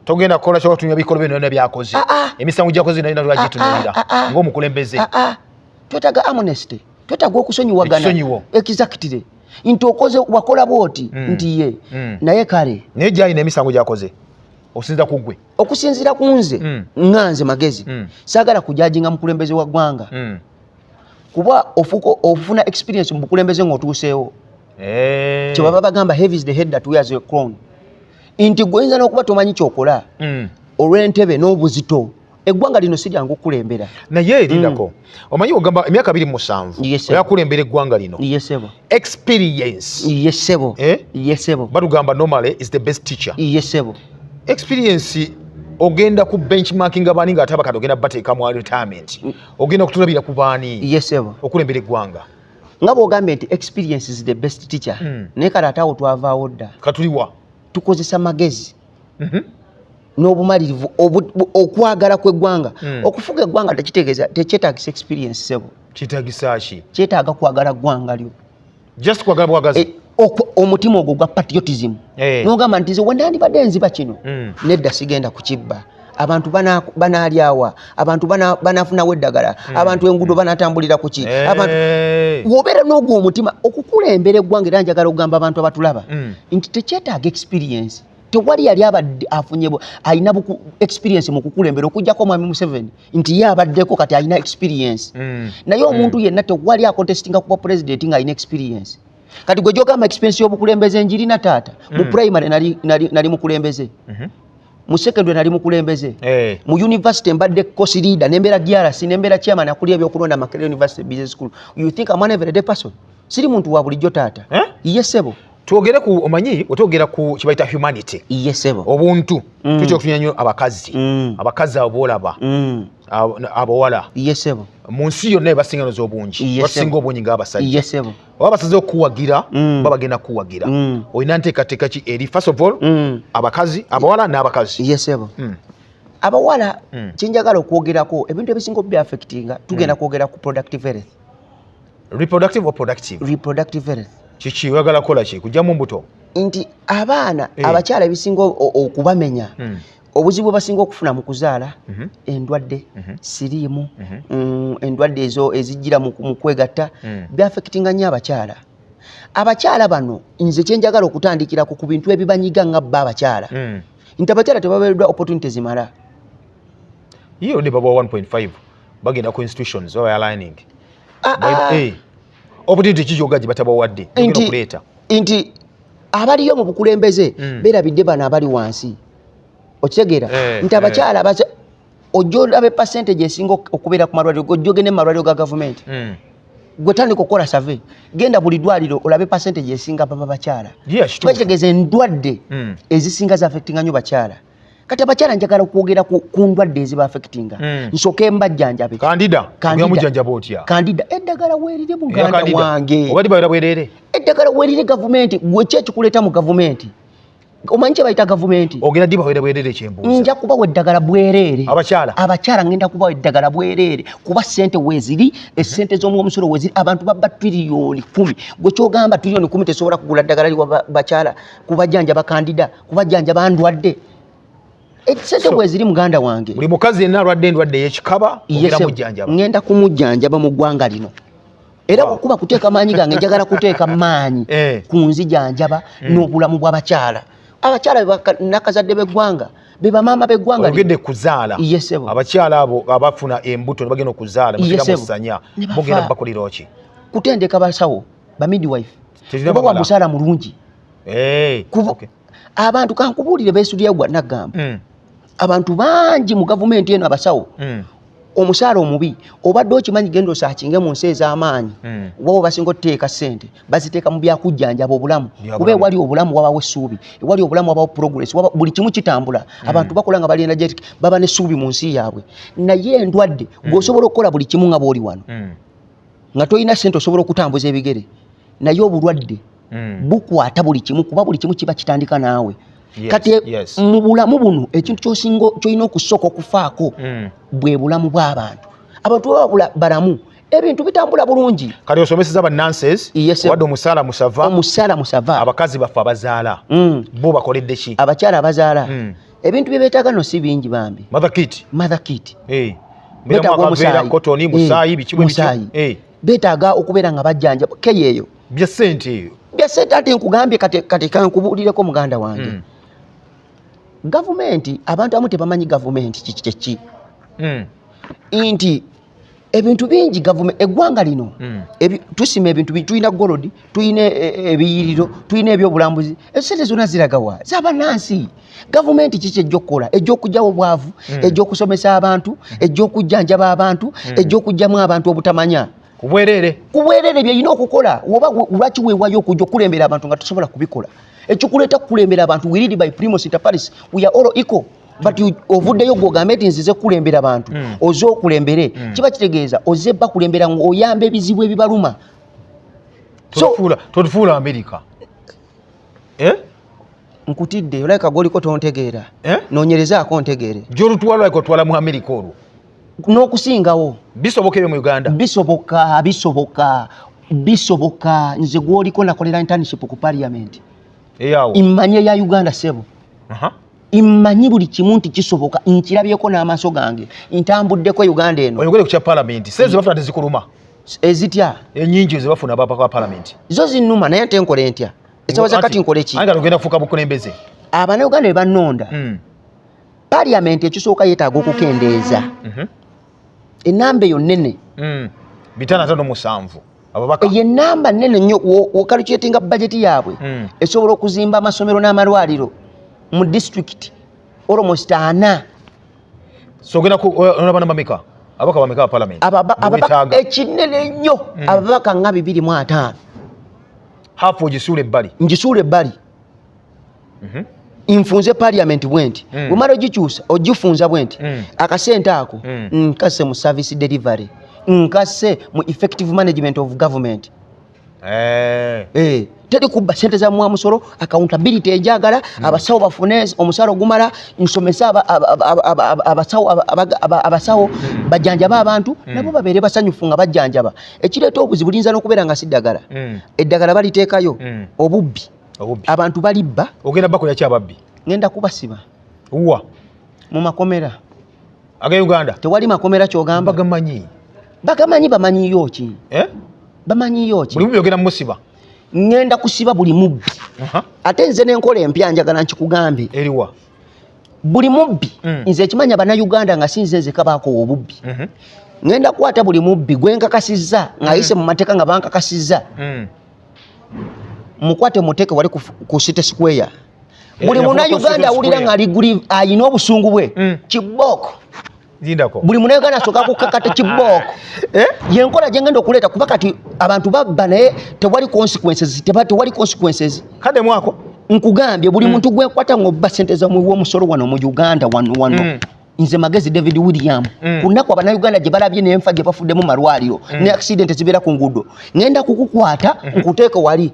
S1: togenda kukola kyotunya bikolwa byonna byakoze.
S2: Ah, ah.
S1: Emisango gyakoze nayo lwagitunuulira
S2: Ah, ah, ah.
S1: ng'omukulembeze?
S2: Ah, ah. Twetaaga amnesty, twetaaga okusonyiwagana.
S1: Ekisonyiwo.
S2: Exactly, nti okoze, wakola bwoti nti ye naye kale.
S1: Naye gyalina emisango gyakoze okusinziira ku ggwe?
S2: Okusinziira ku nze, nga nze magezi, saagala kujudginga mukulembeze wa ggwanga, kuba ofuuka ofuna experience mu bukulembeze ng'otuuseewo. Kyebaba bagamba, "Heavy is the head that wears a crown," nti gwe oyinza n'okuba tomanyi kyokola olw'entebe n'obuzito. Eggwanga lino si lyangu okukulembera.
S1: Naye erindako, omanyi ogamba emyaka 27
S2: Yes, sir.
S1: oyakulembera eggwanga lino.
S2: Ye ssebo.
S1: Experience.
S2: Ye ssebo.
S1: Eh?
S2: Ye ssebo.
S1: Batugamba normally is the best teacher.
S2: Ye ssebo.
S1: Experience ogenda ku benchmarking baani nga ate abakadde ogenda bateeka mu retirement? Ogenda kutulabira ku baani
S2: Ye ssebo.
S1: okulembera eggwanga?
S2: Nga bw'ogambye nti experience is the best teacher, naye kale ate awo twavaawo dda.
S1: Katuliwa?
S2: Tukozesa magezi n'obumalirivu, okwagala kw'eggwanga. Okufuga eggwanga tekitegeeza, tekyetaagisa experience, ssebo.
S1: Kyetagisa ki?
S2: Kyetaaga kwagala ggwanga lyo.
S1: Just kwagala bwagazi?
S2: E, omutima ogwo gwa patriotism, n'ogamba nti nze wendandibadde nziba kino, nedda, sigenda kukibba. Abantu banaalyawa, abantu banaafunawo eddagala, abantu enguudo banatambulira ku ki, abantu wobeera n'ogwo omutima okukulembera eggwanga. Era njagala okugamba abantu abatulaba nti tekyetaaga experience. Tewali yali abadde afunye alina experience mu kukulembera okuggyako Mwami Museveni, nti ye abaddeko, kati alina experience. Naye omuntu yenna tewali acontestinga kuba president ng'alina experience. Kati gwe gyogamba experience y'obukulembeze njirina, taata. Mu primary nali mukulembeze, mu secondary nali mukulembeze, mu university mbadde course leader, nembeera DRC, nembeera chairman akulira ebyokulonda Makerere University Business School. You think I'm an everyday person? Siri muntu wa bulijjo, taata.
S1: Eh?
S2: Ye ssebo.
S1: Twogere ku, omanyi wetwogera ku kibayita humanity,
S2: Ye ssebo.
S1: obuntu, tutya okutunya nnyo abakazi, abakazi abo boolaba, abawala
S2: Ye ssebo.
S1: mu nsi yonna ebasinga noza obungi,
S2: Yes,
S1: basinga
S2: sir.
S1: obungi ng'abasajja.
S2: Ye ssebo.
S1: Oba basaze okukuwagira, baba bagenda kukuwagira. Olina nteekateeka ki eri first of all abakazi, abawala n'abakazi?
S2: Ye ssebo. Abawala kyenjagala okwogerako, ebintu ebisinga obyaffectinga, tugenda kwogera ku productive health.
S1: Reproductive or productive?
S2: Reproductive health.
S1: Kiki oyagala kukola? Ki kujjamu mbuto?
S2: Nti abaana, abakyala ebisinga okubamenya, obuzibu bwe basinga okufuna mu kuzaala, endwadde, siriimu, endwadde ezo ezijjira mu kwegatta, byaffectinga nnyo abakyala. Abakyala bano, nze kyenjagala okutandikirako ku bintu ebibanyiga nga bba abakyala, nti abakyala tebabeereddwa opportunity zimala.
S1: Ye ne babawa 1.5, bagenda ku institutions baba aligning.
S2: Ah, ah.
S1: Opportunity ki gyoga gye batabawadde ogenda okuleeta?
S2: Nti abaliyo mu bukulembeze beerabidde bano abali wansi, okitegeera? Nti abakyala ojja olabe percentage esinga okubeera ku malwaliro, ojja ogende mu malwaliro ga gavumenti, gwe tandika okukola survey, genda buli ddwaliro olabe percentage esinga baba bakyala.
S1: Yeah, kituufu.
S2: Kitegeeza endwadde ezisinga zaffectinga nnyo bakyala. Kati abakyala njagala okwogera ku ndwadde eziba affectinga, nsooke mbajjanjabe.
S1: Candida.
S2: Candida.
S1: Mujjanjaba otya?
S2: Candida, eddagala weerire,
S1: Eya
S2: muganda
S1: Candida.
S2: wange.
S1: Obadde bawera bwereere?
S2: Eddagala weerire. Gavumenti, gwe ki ekikuleeta mu gavumenti? Omanyi kye bayita gavumenti?
S1: Ogenda ddi bawera bwereere, kyembuuza?
S2: Nja kubawa eddagala bwereere.
S1: Abakyala?
S2: Abakyala ngenda kubawa eddagala bwereere, kuba sente weeziri, esente z'omuwomusolo weeziri. Abantu babba 10 trillion. Gwe kyogamba 10 trillion tesobola kugula ddagala liwa bakyala kubajjanjaba candida, kubajjanjaba ndwadde? Esente bweziri, muganda wange.
S1: Buli mukazi yenna alwadde endwadde ey'ekikaba, ogenda
S2: Yes,
S1: mujjanjaba?
S2: Ngenda kumujjanjaba mu ggwanga lino. Era kuba kuteeka maanyi gange, njagala kuteeka maanyi ku nzijanjaba n'obulamu bw'abakyala. Abakyala be nakazadde b'eggwanga, be bamaama b'eggwanga lino.
S1: Oyogedde kuzaala.
S2: Yes, ssebo.
S1: Abakyala abo abafuna embuto ne bagenda okuzaala,
S2: Yes,
S1: mufiira mu
S2: ssebo.
S1: ssanya,
S2: Ne bafa.
S1: mugenda bakolera ki?
S2: Kutendeka basawo, ba midwife,
S1: Tekirina
S2: kubawa
S1: bamala.
S2: musaala mulungi. Abantu kankubuulire, beesulya gwa naggamba, abantu bangi mu gavumenti eno, abasawo, omusaala omubi. Obadde okimanyi? Genda osearchinge mu nsi ez'amaanyi, wabo basinga otuteeka ssente baziteeka mu byakujjanjaba obulamu,
S1: Byabulamu.
S2: kuba ewali obulamu wabawo essuubi, ewali obulamu wabawo progress, buli kimu kitambula, abantu bakola nga bali energetic, baba n'essuubi mu nsi yaabwe. Naye endwadde, gweosobola okukola buli kimu nga bw'oli wano, nga tolina ssente osobola okutambuza ebigere, naye obulwadde bukwata buli kimu, kuba buli kimu kiba kitandika naawe. Kati mu bulamu buno, ekintu kyosinga kyolina okusooka okufaako bwe bulamu bw'abantu. Abantu baba balamu, ebintu bitambula bulungi.
S1: Kati osomeseza ba nurses,
S2: Yes, sir.
S1: wadde omusaala musava.
S2: Omusaala musava.
S1: Abakazi baffe abazaala, bo bakoledde ki?
S2: Abakyala abazaala, ebintu bye beetaaga no si bingi bambi.
S1: Mother kit.
S2: Mother kit.
S1: Beeramu
S2: Beetaaga
S1: akaveera,
S2: omusaayi.
S1: cotton, musaayi, biki bwe bityo.
S2: Musaayi. Beetaaga okubeera nga bajjanja keyeeyo.
S1: Bya ssente eyo.
S2: Bya ssente. Ate nkugambye, kati kankubuulireko, muganda wange. Gavumenti, abantu abamu tebamanyi gavumenti kiki kyeki, nti ebintu bingi gavumenti, eggwanga lino, tusima ebintu tulina gold, tulina ebiyiriro, tulina ebyobulambuzi. Esente zonna ziragawa? Zabannansi. Gavumenti kiki ejja okukola? Ejja okugyawo obwavu, ejja okusomesa abantu, ejja okujjanjaba abantu, ejja okugyamu abantu obutamanya.
S1: Ku bwereere.
S2: Ku bwereere. Byerina okukola. Oba lwaki weewayo okujja okulembera abantu nga tosobola kubikola? Ekikuleeta kukulembera abantu, we lead by primus inter pares, we are all equal, but ovuddeyo gwogambe nti nzize kukulembera abantu, oze okulembere, kiba kitegeeza oze bakulembera ng'oyamba ebizibu ebibaluma. So
S1: Totufuula Amerika, eh?
S2: Nkutidde, olabika gwoliko tontegeera.
S1: Eh?
S2: Noonyerezaako ntegeere.
S1: Gyolutwala like otwala mu Amerika olwo.
S2: N'okusingawo.
S1: Bisoboka ebyo mu Uganda?
S2: Bisoboka, bisoboka, bisoboka. Nze gwoliko nakolera internship ku parliament.
S1: Eyawo?
S2: Mmanyi eya Uganda, sebo. Mmanyi buli kimu nti kisoboka, nkirabyeko n'amaaso gange, ntambuddeko Uganda eno.
S1: Oyogere ku kya palamenti, sente zebafuna tezikuluma?
S2: Ezitya?
S1: Enyingi zebafuna ababaka ba palamenti.
S2: Zo zinnuma, naye nte nkole ntya? Esawa za kati nkole ki?
S1: Anti kati ogenda kufuuka bukulembeze.
S2: Abannayuganda be bannonda. Parliament ekisooka yeetaaga okukendeeza enamba eyo nnene.
S1: 557 ababaka.
S2: Eyo enamba nnene nnyo. Wocalculatinga budget yaabwe, esobola okuzimba amasomero n'amalwaliro mu district almost 40.
S1: So ogenda onaba bameka, ababaka bameka ba palamenti?
S2: Ababaka ekinene ennyo, ababaka nga 250.
S1: Hafu ogisuula ebbali.
S2: Ngisuula ebbali. Nfunze parliament bwenti, bwemala ogikyusa, ogifunza bwenti, akasente ako nkase mu service delivery, nkase mu effective management of government. Teri kubba sente za mwamusolo, accountability enjagala. Abasawo bafune omusala ogumala, nsomese abasawo bajjanjaba abantu, nabo babeere basanyufu nga bajjanjaba. Ekireeta obuzibu liyinza n'okubeera nga si ddagala. Eddagala baliteekayo, obubbi, abantu balibba.
S1: Ogenda bakolera ki ababbi?
S2: Ngenda kubasiba.
S1: Wa?
S2: Mu makomera.
S1: Aga Uganda?
S2: Tewali makomera kyogamba.
S1: Bagamanyi.
S2: Bagamanyi, bamanyiyo ki?
S1: Eh?
S2: Bamanyiyo ki?
S1: Buli mubbi ogenda musiba?
S2: Ngenda kusiba buli mubbi. Ate nze n'enkola empya njagala nkikugambe.
S1: Eriwa?
S2: Buli mubbi. Nze ekimanya Bannayuganda nga si nze nzeka baakoowa obubbi. Ngenda kukwata buli mubbi gwe nkakasizza ng'ayise mu mateeka nga bankakasizza. Mukwate muteeke wali ku City Square. Buli Munnayuganda awulira nga alina obusungu bwe. Kibooko.
S1: Lindako.
S2: Buli Munnayuganda asooka kukakata kibooko.
S1: Eh?
S2: Yenkola gye ngenda okuleeta, kuba kati abantu babba naye tewali consequences, tewali consequences.
S1: Kadde mwako?
S2: Nkugambye buli muntu gwekwata ng'obba ssente za muwi w'omusolo wano mu Uganda wano wano. Nze Magezi David William, ku nnaku Abannayuganda gye balabye n'enfa gye bafudde mu malwaliro ne accident ezibeera ku nguudo, ngenda kukukwata nkuteeke wali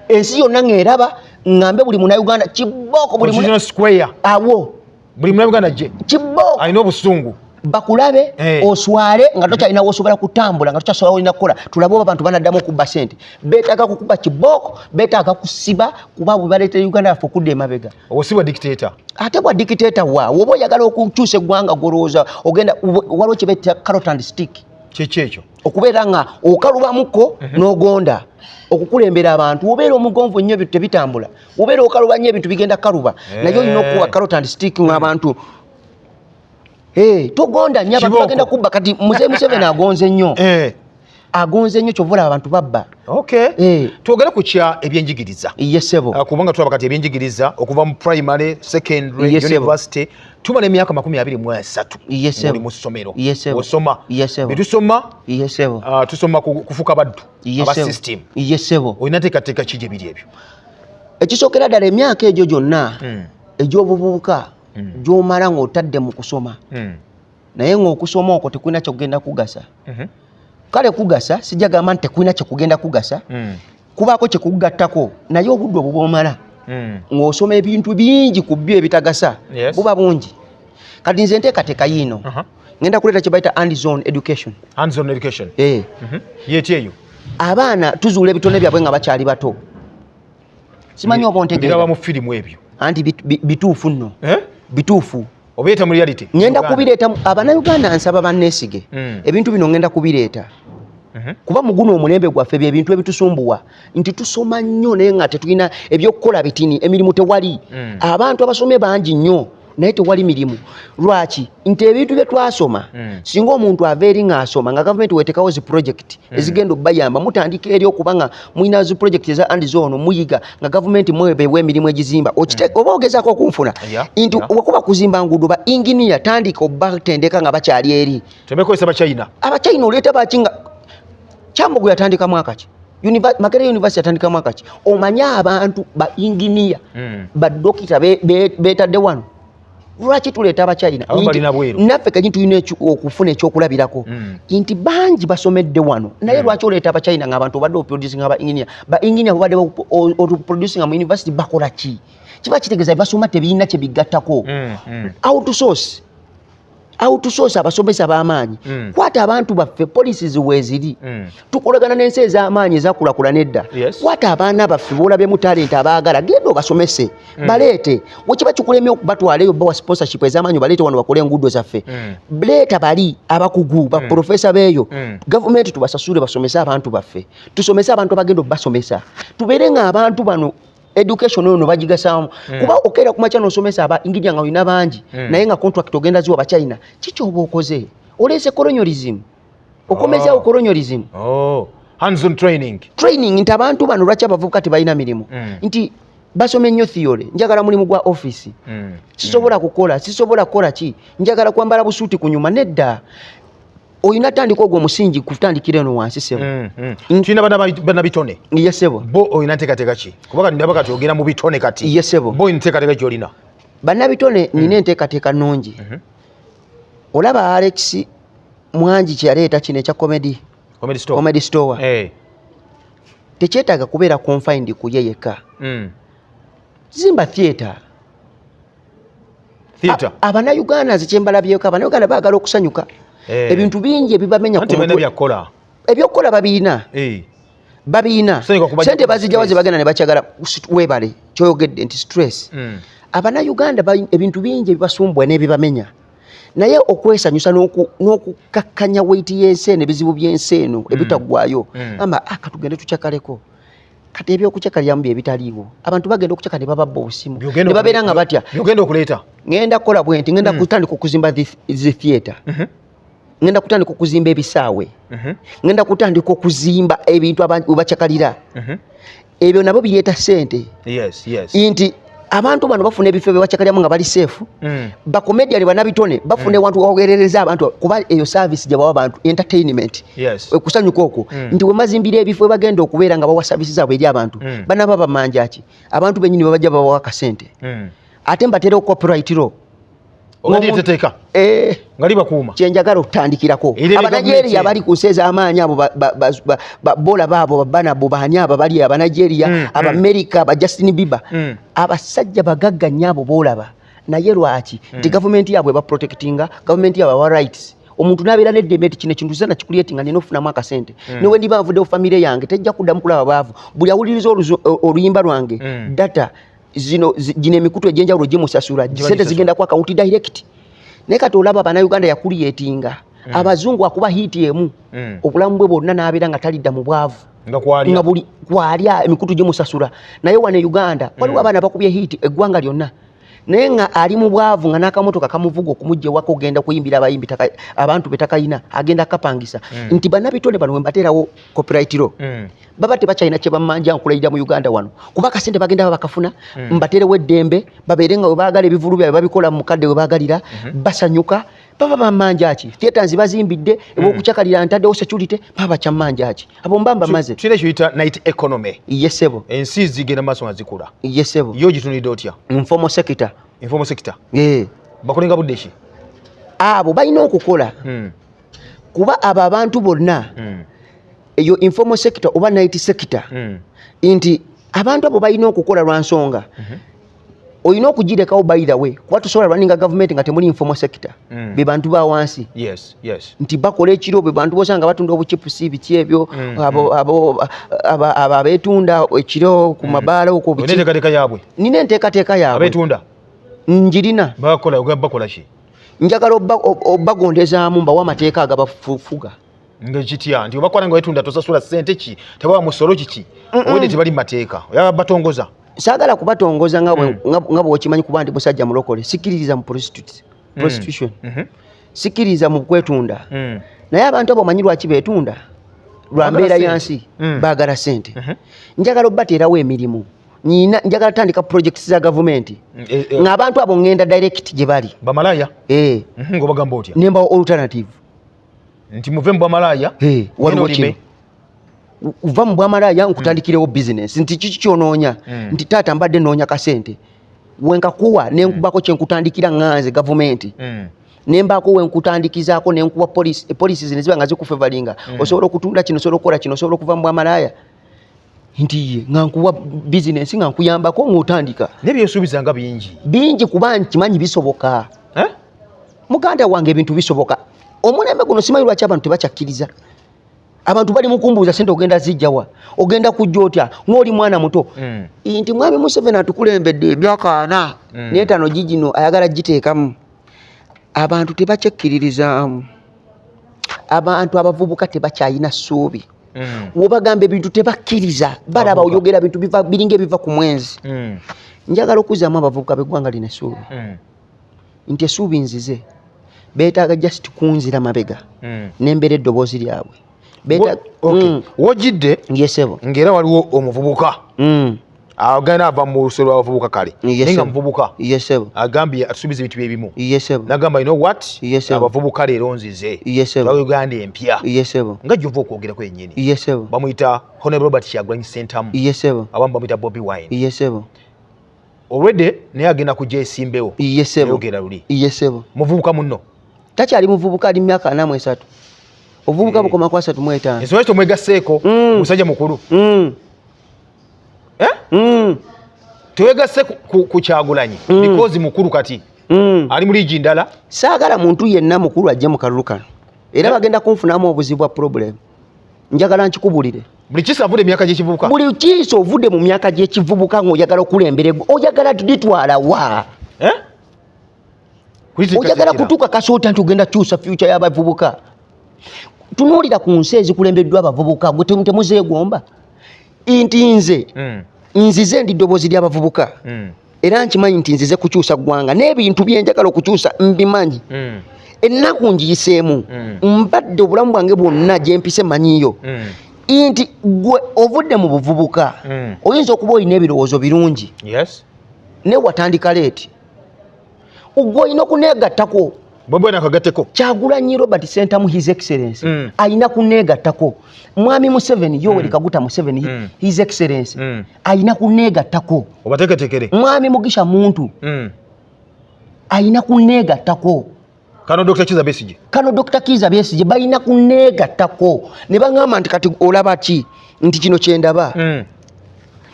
S2: ensi yonna ng'eraba, ŋŋambe buli Munnayuganda kibooko, buli
S1: Constitutional Square.
S2: Awo.
S1: Buli Munnayuganda gye
S2: kibooko
S1: alina obusungu
S2: bakulabe. Oswale nga tokyalina wosobola kutambula, nga tokyasobola olina kukola. Tulabe oba abantu banaddamu okubba sente. Beetaaga kukuba kibooko, beetaaga kusiba, kuba bwe baleetera Uganda yaffe okudda emabega.
S1: Osibwa dictator.
S2: Ate bwa dictator wa woba oyagala okukyusa eggwanga, golowooza ogenda waliwo kye bayita carrot and stick.
S1: Kiki ekyo?
S2: Okubeera nga okalubamuko n'ogonda okukulembera abantu. Obeera omugonvu nnyo, ebintu tebitambula. Obeera okaluba nnyo, ebintu bigenda kaluba. Naye olina okukuba carrot and stick ng'abantu togonda nnyo, abantu
S1: Kibooko.
S2: bagenda kubba. Kati Muzeeyi Museveni agonze nnyo. Agonze nnyo, kyova olaba abantu babba.
S1: Twogere ku kya ebyenjigiriza.
S2: Ye ssebo.
S1: Kubanga tulaba kati ebyenjigiriza okuva mu primary, secondary,
S2: Ye ssebo.
S1: university, tumala emyaka 23
S2: Ye ssebo.
S1: ng'oli mu ssomero.
S2: Ye ssebo.
S1: Osoma.
S2: Ye ssebo.
S1: Bye tusoma,
S2: Ye ssebo.
S1: Tusoma kufuuka baddu
S2: Ye
S1: aba
S2: ssebo.
S1: system.
S2: Ye ssebo.
S1: Olina teekateeka ki gye biri ebyo?
S2: Ekisookera ddala, emyaka egyo gyonna egy'obuvubuka gy'omala ng'otadde mu kusoma, naye ng'okusoma okwo tekulina kyekugenda kugasa. Kale kugasa, sijja gamba nti tekulina kyekugenda kugasa, kubaako kyekugattako, naye obudde obwo bw'omala ng'osoma ebintu bingi ku byo ebitagasa buba bungi. Kati nze nteekateeka yiino. Ngenda kuleeta kye bayita hands-on education.
S1: Hands on education.
S2: Eh.
S1: Yeti eyo?
S2: Abaana tuzuula ebitone byabwe nga bakyali bato. Simanyi oba ontegeera.
S1: Biraba mu firimu ebyo.
S2: Anti bituufu nno.
S1: Eh?
S2: Bituufu.
S1: Obireeta mu reality?
S2: Ngenda
S1: Uganda.
S2: kubireeta. Abannayuganda nsaba banneesige. Ebintu bino ngenda kubireeta, kuba mu guno omulembe gwaffe bye bintu ebitusumbuwa, nti tusoma nnyo naye nga tetulina ebyokukola bitini, emirimu tewali. Abantu abasomye bangi nnyo naye tewali mirimu. Lwaki? Nti ebintu bye twasoma, singa omuntu ava eri ng'asoma, nga gavumenti weetekawo zi project ezigenda okubayamba, mutandika eri okuba nga mulina zi project eza hands on, muyiga nga gavumenti mwebeewa emirimu egizimba. Oba ogezaako okunfuna, nti wekuba kuzimba nguudo, ba engineer tandika obatendeka nga bakyali eri.
S1: Tebekozesa Bachina.
S2: Abachina oleeta baki? Nga Kyambogo yatandika mwaka ki? Makerere University yatandika mwaka ki? Omanye abantu ba engineer, badokita beetadde wano. Lwaki tuleeta Abachina?
S1: Abamu balina bweru.
S2: Naffe kenyi tulina okufuna ekyokulabirako nti bangi basomedde wano, naye lwaki oleeta Abachina nga abantu obadde oproducinga ba engineer? Ba engineer bobadde oproducinga mu university bakola ki? Kiba kitegeeza basoma tebirina kye bigattako. Outsource, outsource abasomesa b'amaanyi. Kwata abantu baffe, policies weeziri. Tukolagana n'ensi ez'amaanyi ezakulakulana edda. Kwata abaana baffe boolabyemu talent, abaagala, genda obasomese. Baleete. Wekiba kikulemye okubatwala eyo, bawa sponsorship ez'amaanyi, baleete wano bakole enguudo zaffe. Leeta bali abakugu, ba professor beeyo. Gavumenti tubasasule basomese abantu baffe, tusomese abantu abagenda okubasomesa, tubeere nga abantu bano education ono bagigasaamu. Kuba okeera ku makya n'osomesa aba engineer nga olina bangi, naye nga contract ogenda ziwa Bachina, kiki oba okoze? Oleese colonialism, okomezaawo colonialism.
S1: Oh. Hands on training.
S2: Training, nti abantu bano, lwaki abavubuka tebalina mirimu? Nti basomye nnyo theory, njagala mulimu gwa office, sisobola kukola, sisobola kukola ki, njagala kwambala busuuti kunyuma. Nedda, olina tandika ogwo omusingi kutandikira eno wansi, sebo.
S1: Tulina bana bitone.
S2: Ye sebo.
S1: Bo olina nteekateeka ki? Kuba kati ndaba kati ogenda mu bitone kati.
S2: Ye sebo.
S1: Bo olina nteekateeka ki olina?
S2: Bannabitone, nina enteekateeka nnungi. Olaba Alex Mwangi kyeyaleeta kino ekya comedy
S1: Comedy store.
S2: Comedy store. Tekyetaaga kubeera confined ku ye yekka. Zimba theatre.
S1: Theatre.
S2: Abannayuganda nze kyembalabyeko, Abannayuganda baagala okusanyuka. Ebintu bingi ebibamenya
S1: ku mutwe. Byakukola.
S2: Ebyokukola babirina. Babirina. Sente bazijjawa ze bagenda ne bakyagala. Weebale kyoyogedde nti stress. Abannayuganda ebintu bingi ebibasumbwa n'ebibamenya, naye okwesanyusa n'okukakkanya weight y'ensi eno, ebizibu by'ensi eno ebitaggwayo, gamba katugende tukyakaleko. Kati ebyokucyakaliramu bye bitaliiwo. Abantu bagenda okucyaka ne bababba obusimu ne babeera nga batya.
S1: Byogenda okuleeta.
S2: Ngenda kukola bwe nti, ngenda kutandika okuzimba zi theatre, ngenda kutandika okuzimba ebisaawe, ngenda kutandika okuzimba ebintu abantu we bacyakalira. Ebyo nabo bireeta ssente. Nti abantu bano bafuna ebifo bye bacyakaliramu nga bali safe. Bakomediani, banabitone bafuna ewantu wawerereza abantu, kuba eyo service gye bawa abantu, entertainment, okusanyuka okwo. Nti we mazimbira ebifo we bagenda okubeera nga bawa service zaabwe eri abantu, banaba bamanja ki? Abantu bennyini babajja babawa akasente. Ate mbateerewo copyright law.
S1: Ogateeka nga libakuuma.
S2: Kyenjagala okutandikirako.
S1: Era
S2: Abanigeria
S1: gavumenti
S2: bali ku nsi ez'amaanyi abo, bola baabo babanabo baani abo bali Abanigeria, Abamerika, ba Justin Bieber, abasajja bagagga nnyo abo boolaba. Naye lwaki? Nti gavumenti yaabwe baprotectinga, gavumenti yaabwe awa rights. Omuntu n'abeera n'eddembe nti kino ekintu zena kikulieti nga nina okufunamu akasente, newe ndiba nvuddewo famire yange tejja kuddamu kulaba baavu. Buli awuliriza oluyimba lwange, data zino gino emikutu egy'enjawulo gimusasula,
S1: Giba
S2: sente
S1: gisasula.
S2: zigenda ku akawunti direct. Naye kati olaba Bannayuganda yakulietinga abazungu akuba hit emu, obulamu bwe bwonna n'abeera nga talidda mu bwavu.
S1: Nga kwalya.
S2: Nga buli kwalya emikutu gimusasula. Naye wano e Uganda waliwo abaana bakubye hit eggwanga lyonna, naye nga ali mu bwavu, nga n'akamotoka kamuvuga okumujja ewaka ogenda kuyimbira abayimbi abantu be takayina, agenda akapangisa. Nti bannabitone bano we mbateerawo copyright law, baba tebakyalina kye bammanja nkulayirira mu Uganda wano, kuba akasente bagenda baba bakafuna. Mbateerewo eddembe babeere nga we baagala, ebivulu byabwe babikola mu mukadde we baagalira, basanyuka. Baba bammanja ki? Theatre nzibazimbidde, ebwokukyakalira ntaddewo security, baba bakyammanja ki? Abo mba mbamaze.
S1: Tulina ekyoyita night economy.
S2: Ye ssebo.
S1: Ensi zigenda maaso nga zikula.
S2: Ye ssebo.
S1: Yo gitunulidde otya?
S2: Informal sector.
S1: Informal sector.
S2: Eh.
S1: Bakolenga budde ki?
S2: Abo balina okukola, kuba abo abantu bonna, eyo informal sector oba night sector, nti abantu abo balina okukola lwa nsonga olina okugirekawo, by the way, kuba tosobola runninga gavumenti nga temuli informal sector. Be bantu ba wansi. Nti bakola ekiro, be bantu bosanga batunda obuchipusi, biki ebyo, abo abeetunda ekiro ku mabaala okwo,
S1: Olina
S2: biki.
S1: enteekateeka yaabwe?
S2: Nina enteekateeka yaabwe.
S1: Abeetunda?
S2: Njirina.
S1: Bakola, bakola ki?
S2: Njagala obbagondezaamu, mbawe amateeka agabafuga.
S1: Nga kitya? Nti obakola nga wetunda tosasula ssente ki, tebawa musolo kiki, owedde tebali mu mateeka, oyaba batongoza?
S2: Saagala kubatongoza nga bw'okimanyi, kuba ndi musajja mulokole. Sikkiririza mu prostitution. Sikkiririza mu kwetunda. Naye abantu abo omanyi lwaki beetunda? Lwa
S1: Baagala
S2: mbeera
S1: ssente.
S2: ya nsi. Baagala ssente. Njagala obbateerawo emirimu. Nina njagala tandika projects za gavumenti ng'abantu abo ŋŋenda direct gye bali.
S1: Bamalaya?
S2: Eh.
S1: Ng'obagamba otya?
S2: Nembawo alternative.
S1: Nti muve mu bwamalaya,
S2: Eh, waliwo
S1: genda olime.
S2: kino, uva mu bwamalaya nkutandikirewo business. Nti kiki kyonoonya? Nti taata, mbadde noonya kasente, wenkakuwa nenkubako kyenkutandikira ŋŋanze gavumenti, nembaako wenkutandikizaako, nenkuwa policies neziba nga zikufavoringa. Osobola okutunda kino, osobola okukola kino, osobola okuva mu bwamalaya. Nti ye nga nkuwa bizinensi, nga nkuyambako ng'otandika.
S1: Naye byesuubiza nga bingi.
S2: Bingi, kuba nkimanyi bisoboka.
S1: Eh?
S2: Muganda wange, ebintu bisoboka. Omulembe guno simanyi lwaki abantu tebakyakkiriza. Abantu bali mukumbuuza sente ogenda zijjawa, ogenda kujja otya ng'oli mwana muto. Nti mwami Museveni atukulembedde emyaka 45 gigino ayagala giteekamu. Abantu tebakyekkiririzaamu, abantu abavubuka tebakyalina ssuubi. Wobagamba ebintu tebakkiriza, balaba
S1: Abavubuka.
S2: oyogera bintu biringa ebiva ku mwenzi. Njagala okuzaamu abavubuka b'eggwanga lino essuubi. Nti essuubi nzize, beetaaga just kunzira mabega nembeera eddoboozi lyabwe.
S1: Wojjidde
S2: Ye ssebo.
S1: ng'era waliwo omuvubuka agenda ava mu luse lw'abavubuka, kale
S2: Ye
S1: naye nga
S2: ssebo.
S1: muvubuka,
S2: Ye ssebo.
S1: agambye atusuubiza ebintu byebimu.
S2: Ye ssebo.
S1: Nagamba, you know what,
S2: Ye ssebo.
S1: abavubuka leero nzize
S2: Ye ssebo.
S1: Twa Uganda empya.
S2: Ye ssebo.
S1: Nga gyova okwogerako yennyini.
S2: Ye ssebo.
S1: Bamuyita Honorable Robert Kyagulanyi Ssentamu.
S2: Ye ssebo.
S1: Abamu bamuyita Bobi Wine.
S2: Ye ssebo.
S1: Already naye agenda kujja esimbewo.
S2: Ye ssebo.
S1: Yogera luli.
S2: Ye ssebo.
S1: Muvubuka munno.
S2: Takyali muvubuka, ali mu myaka 43. Obuvubuka bukoma ku 35.
S1: Ensonga ki tomwegasseeko? Musajja mukulu. Eh? Tewegasse ku Kyagulanyi because mukulu kati ali mu liigi ndala.
S2: Saagala muntu yenna mukulu ajje mu kalulu kano, era bagenda kunfunamu obuzibu bwa problem. Njagala nkikubulire.
S1: Buli kisa avudde mu myaka gy'ekivubuka.
S2: Buli kiisa ovudde mu myaka gy'ekivubuka ng'oyagala okulembera, oyagala tuditwala wa?
S1: Eh?
S2: Oyagala kutuuka kasoota nti ogenda kukyusa future y'abavubuka. Tunuulira ku nsi ezikulembeddwa abavubuka, gwe temuzeegomba nti nze nzize ndi ddoboozi ly'abavubuka. Era nkimanyi nti nzize kukyusa ggwanga n'ebintu byenjagala okukyusa mbimanyi. Ennaku ngiyiseemu, mbadde obulamu bwange bwonna gyempise manyiyo nti gwe ovudde mu buvubuka, oyinza okuba olina ebirowoozo birungi, naye watandika late. Gwe olina okuneegattako.
S1: Bobi Wine akagatteko.
S2: Kyagulanyi Robert Sentamu, His Excellence, ayina kuneegattako. Mwami Museveni, Yoweri Kaguta Museveni, His Excellence, ayina kuneegattako.
S1: Obateeketeekere.
S2: Mwami Mugisha Muntu ayina kuneegattako.
S1: Kano Dr. Kiza Besigye.
S2: Kano Dr. Kiza Besigye balina kuneegattako ne baŋŋamba nti kati olaba ki, nti kino kyendaba.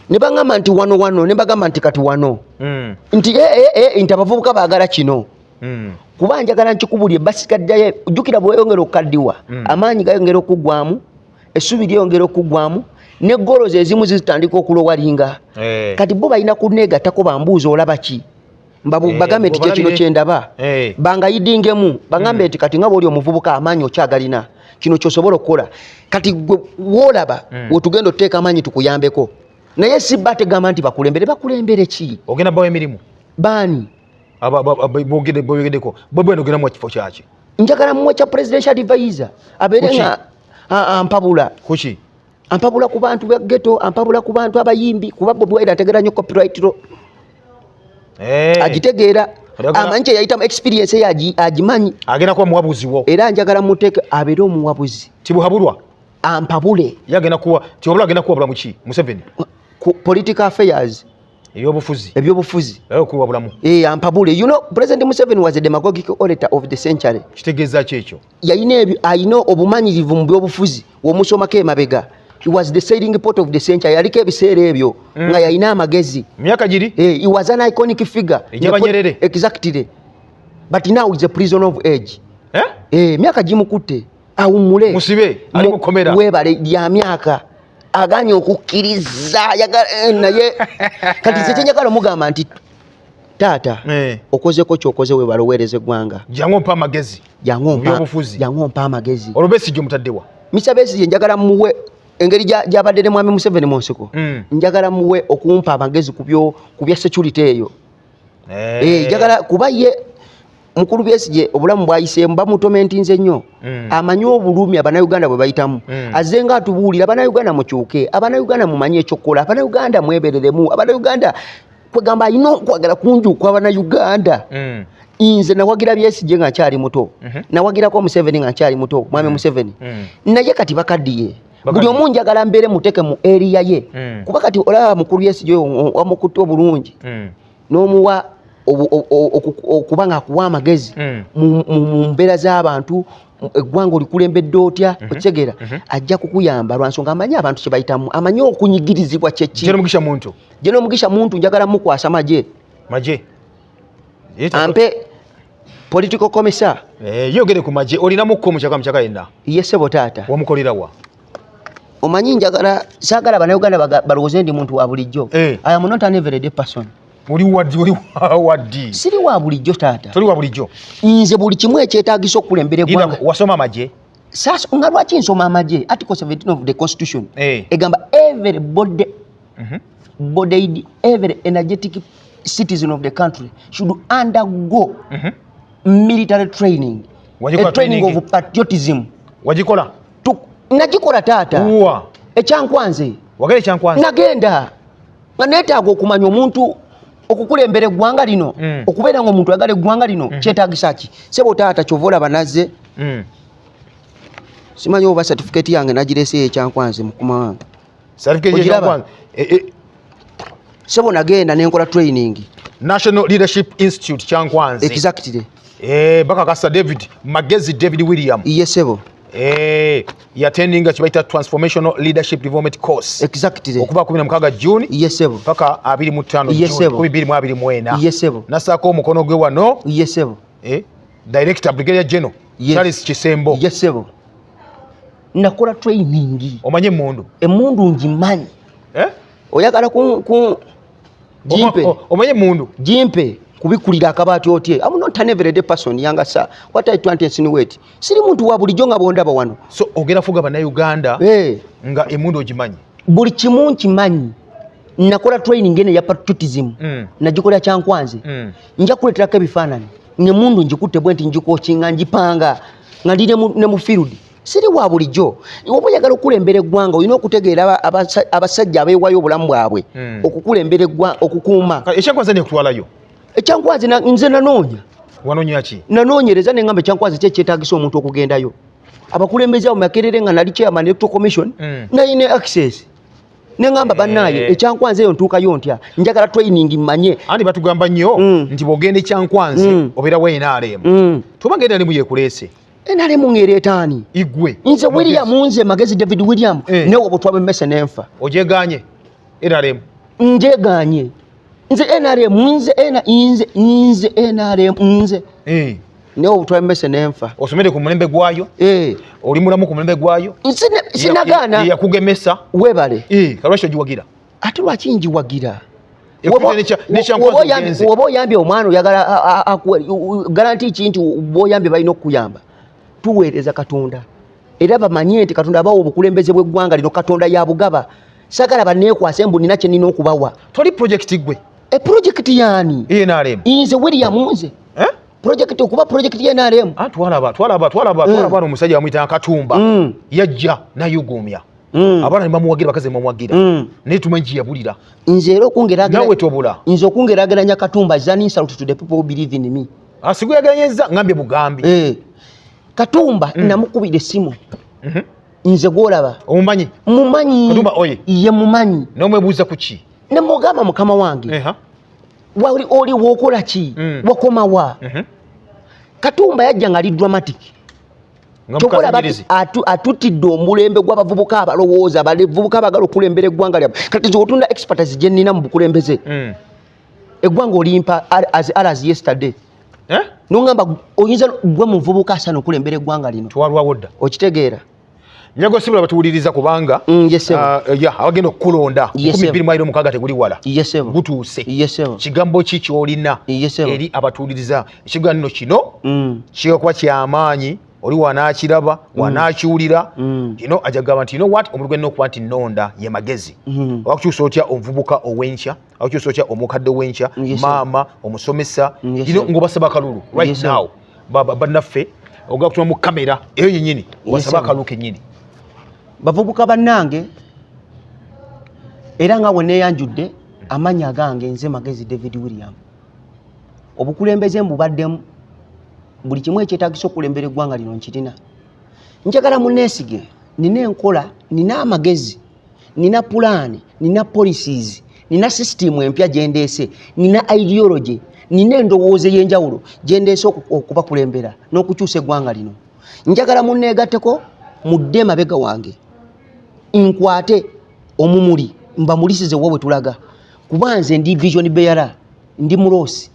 S2: Ne baŋŋamba nti wano wano, ne bagamba nti kati wano, nti nti abavubuka baagala kino. Kuba njagala nkikubulye, basigaddeyo. Jjukira bweyongera okukaddiwa, amaanyi gayongera okuggwamu, essubi lyeyongera okuggwamu, ne golozi ezimu zitandika okulowalinga. Kati bo balina kuneegattako bambuuza olaba ki, bagambe nti kyekino kyendaba, bangayidingemu, bagambe nti kati nga bwoli omuvubuka amaanyi okyagalina, kino kyosobola okukola. Kati gwe woolaba wetugenda otuteeka amaanyi tukuyambeko, naye si bategamba nti bakulembere. Bakulembere ki?
S1: Ogenda bawa emirimu.
S2: Baani?
S1: Bogeddeko Bobi Wine, ogenda muwa kifo kyaki?
S2: Njagala muwe kya presidential advisor, abeere nga ampabula.
S1: Kuki?
S2: Ampabula ku bantu ba ghetto, ampabula ku bantu abayimbi, kuba Bobi Wine ategeera nnyo copyright law. Agitegeera, amanyi kyeyayitamu, experience ye agimanyi.
S1: Agenda kuba muwabuzi wo.
S2: Era njagala muteeke abeere omuwabuzi.
S1: Tibuhabulwa.
S2: Ampabule.
S1: Ye agenda kuwa tiwabula, agenda kuwabula muki Museveni?
S2: Ku political affairs.
S1: Ebyobufuzi.
S2: Ebyobufuzi.
S1: Okuwabulamu.
S2: Ampabule. You know, President Museveni was a demagogic orator of the century.
S1: Kitegeeza ki ekyo?
S2: Yalina ebyo, alina obumanyirivu mu byobufuzi. Womusomako emabega, he was the sailing port of the century. Yaliko ebiseera ebyo nga yalina amagezi.
S1: Myaka giri.
S2: He was an iconic figure.
S1: Egy'Abanyerere.
S2: Exactly, but now is a prison of age.
S1: Eh?
S2: Myaka gimukutte, awummule.
S1: Musibe ali mukomera.
S2: Webale lya myaka aganye okukkiriza, naye kati nze kyenjagala omugamba nti taata, okozeko kyokoze, webale oweereza eggwanga.
S1: Jangu ompa amagezi.
S2: Jangu
S1: Byobufuzi.
S2: Jangu ompa amagezi.
S1: Olwo Besigye omutaddewa?
S2: Mr Besigye njagala muwe engeri gy'abadde ne mwami Museveni mu nsiko. Njagala muwe okumpa amagezi ku bya security eyo. Njagala kuba ye mukulu Besigye obulamu bwayiseemu bamutomentinze nnyo. Amanyi obulumi abannayuganda bwe bayitamu. Azze nga atubuulira, abannayuganda mukyuke, abannayuganda mumanye ekyokukola, abannayuganda mwebereremu, abannayuganda, kwegamba alina okwagala kungi okw'abannayuganda. Nze nawagira Besigye nga nkyali muto, nawagirako Museveni nga nkyali muto, mwami Museveni, naye kati bakaddiye. Buli omu njagala mbeere muteeke mu area ye. Kuba kati olaba mukulu Besigye oyo wamukutte obulungi n'omuwa okuba nga akuwa amagezi mu mbeera z'abantu, eggwanga olikulembedde otya, okitegeera, ajja kukuyamba lwa nsonga amanyi abantu kye bayitamu, amanyi okunyigirizibwa kyeki.
S1: General Mugisha Muntu.
S2: General Mugisha Muntu njagala mukwasa magye.
S1: Magye.
S2: Ampe political commissar.
S1: Yogere ku magye, olinamuko mukyaka mukyaka yenna?
S2: Ye ssebo taata.
S1: Wamukolera wa?
S2: Omanyi njagala, saagala bannayuganda balowooze ndi muntu wa bulijjo. I am not an everyday person.
S1: Oli waddi, oli waddi?
S2: Siri wa bulijjo taata.
S1: Toli wa bulijjo.
S2: Nze buli kimu ekyetaagisa okukulembera eggwanga.
S1: Wasoma amagye?
S2: Sasa nga lwaki nsoma amagye? Article 17 of the Constitution egamba every body, bodied, every energetic citizen of the country should undergo military training.
S1: Wagikola?
S2: A training
S1: training
S2: of patriotism.
S1: Wagikola?
S2: Nagikola taata.
S1: Wa?
S2: Ekyankwanze.
S1: Wagenda ekyankwanze?
S2: Nagenda nga neetaaga okumanya omuntu okukulembera eggwanga lino, okubeera nga omuntu ayagala eggwanga lino, kyetaagisa ki? Sebo taata, kyova olaba nazze. Simanyi oba certificate yange nagireseyo ekyankwanze, mukuma wange.
S1: Certificate?
S2: Ogiraba?
S1: Ekyankwanze.
S2: Sebo, nagenda nenkola training.
S1: National Leadership Institute, Kyankwanze.
S2: Exactly.
S1: Bakakasa David Magezi David William.
S2: Ye sebo.
S1: Yatendinga kibaita Transformational Leadership Development Course.
S2: Exactly.
S1: Okuva 16 June.
S2: Yes sebo.
S1: Paka 25
S2: Yes,
S1: June
S2: sebo.
S1: 2024.
S2: Yes sebo.
S1: Nasaako omukono gwe wano.
S2: Yes sebo.
S1: Director Brigadier General
S2: Yes.
S1: Charles Kisembo.
S2: Yes sebo. Nakola training.
S1: Omanye emundu?
S2: Emundu ngimanyi.
S1: Eh?
S2: Oyagala ku jimpe.
S1: Omanye emundu?
S2: Jimpe kubikulira akabaati otye. I'm not an everyday person, yanga sir. What I want to insinuate. Siri muntu wa bulijjo nga bw'ondaba wano.
S1: So ogenda fuga bannayuganda
S2: hey,
S1: nga emundu ogimanyi?
S2: Buli kimu nkimanyi. Nakola training eno ya patriotism. Nagikolera Kyankwanzi. Nja kuleeterako ebifaananyi. Ng'emundu ngikutte bwe nti ngikokinga ngipanga nga ndi ne mu field. Siri wa bulijjo. Oba oyagala okukulembera eggwanga olina okutegeera abasajja abeewaayo obulamu bwabwe okukulembera eggwanga, okukuuma.
S1: Ekyankwanzi nekutwalayo?
S2: Ekyankwanzi nze nanoonya.
S1: Wanoonya ki?
S2: Nanoonyereza ne ngamba ekyankwanzi ki ekyetaagisa omuntu okugendayo. Abakulembeze abo Makerere nga nali chairman Electoral Commission, nalina access. Ne ngamba bannaaye ekyankwanzi eyo ntuukayo ntya? Njagala training mmanye.
S1: Anti batugamba nnyo nti bw'ogenda ekyankwanzi obeera wa NRM. Tuba nga NRM yekuleese.
S2: NRM ng'ereeta ani?
S1: Igwe.
S2: Nze William, nze Magezi David William, newe obutwa bw'emmese n'enfa.
S1: Ojegaanye NRM?
S2: Njegaanye. Nze NRM, nze nze, nze NRM, nze. Newe obutwa bw'emmese n'enfa.
S1: Osomere ku mulembe gwayo? Oli mulamu ku mulembe gwayo?
S2: Sinagaana.
S1: Yakugemesa?
S2: Weebale.
S1: Lwaki ogiwagira?
S2: Ate lwaki ngiwagira?
S1: Ekubye n'ekyankwanzi.
S2: Woba oyambye omwana oyagala garanti ki nti bw'oyambye balina okukuyamba? Tuweereza Katonda. Era bamanye nti Katonda abawa obukulembeze bw'eggwanga lino, Katonda yabugaba. Saagala banneekwase mbu nina kye nnina okubawa.
S1: Toli project gwe?
S2: E project yaani?
S1: NRM.
S2: Nze William nze. Project okuba project ya NRM.
S1: Twalaba omusajja bamuyita Katumba. Yajja n'ayuguumya. Abaana ne bamuwagira, bakazi ne bamuwagira. Naye tumanyi gye yabulira.
S2: Nze era okungeraageranya
S1: Naawe tobula.
S2: Nze okungeraageranya Katumba is an insult to the people who believe in me.
S1: Sikuyageranyizza, ngambye bugambi.
S2: Katumba namukubira essimu. Nze gw'olaba.
S1: Omumanyi?
S2: Mumanyi.
S1: Katumba oye.
S2: Ye mumanyi.
S1: N'omwebuuza ku ki?
S2: Ne mugamba mukama wange. Wali oli w'okola ki? Wakoma wa? Katumba yajja ng'ali dramatic. Kyokola bati atutidde omulembe gw'abavubuka abalowooza, abavubuka abaagala okulembera eggwanga lyabwe. Kati nze otunda expertise gye nnina mu bukulembeze. Eggwanga olimpa as yesterday. N'ongamba oyinza gwe muvubuka asaana okulembera eggwanga lino.
S1: Twalwawo dda.
S2: Okitegeera.
S1: Nyago sibula batuwuliriza kubanga abagenda okukulonda 2026 teguli wala. Gutuuse. Kigambo ki ky'olina eri abatuwuliriza? Ekigambo kino kijja kuba kyamaanyi, oli wanaakiraba, wanaakiwulira. Kino ajja kugamba nti you know what, omuntu gw'olina okuba nti nnonda ye Magezi. Wakukyusa otya omuvubuka ow'enkya, wakukyusa otya omukadde ow'enkya, maama, omusomesa, ng'obasaba akalulu right now. Bannaffe ogenda kutuma mu kamera eyo yennyini, obasaba akalulu kennyini.
S2: Bavubuka bannange, era nga bwe neeyanjudde amannya agange nze Magezi David William. Obukulembeze mbubaddemu, buli kimu ekyetaagisa okulembera eggwanga lino nkirina. Njagala munneesige, nina enkola, nina amagezi, nina pulaani, nina policies, nina system empya gye ndeese, nina ideology, nina endowooza ey'enjawulo gye ndeese okubakulembera n'okukyusa eggwanga lino. Njagala munneegatteko, mudde emabega wange, nkwate omumuli mbamulisize wa bwe tulaga, kuba nze ndi vision bearer, ndi muloosi.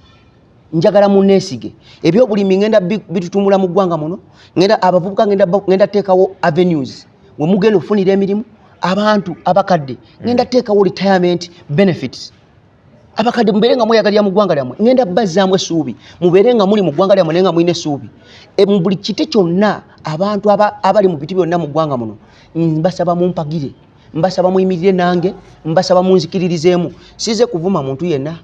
S2: Njagala munneesige. Ebyobulimi ngenda bitutumula mu ggwanga muno, ngenda abavubuka ngenda teekawo avenues we mugenda okufunira emirimu, abantu abakadde ngenda teekawo retirement benefits. Abakadde mubeere nga mweyagalira mu ggwanga lyammwe, ngenda bazzaamu essuubi, mubeere nga muli mu ggwanga lyammwe naye nga mulina essuubi. Mu buli kiti kyonna abantu abali mu biti byonna mu ggwanga muno, mbasaba mumpagire, mbasaba muyimirire nange, mbasaba munzikiririzeemu. Sizze kuvuma muntu yenna,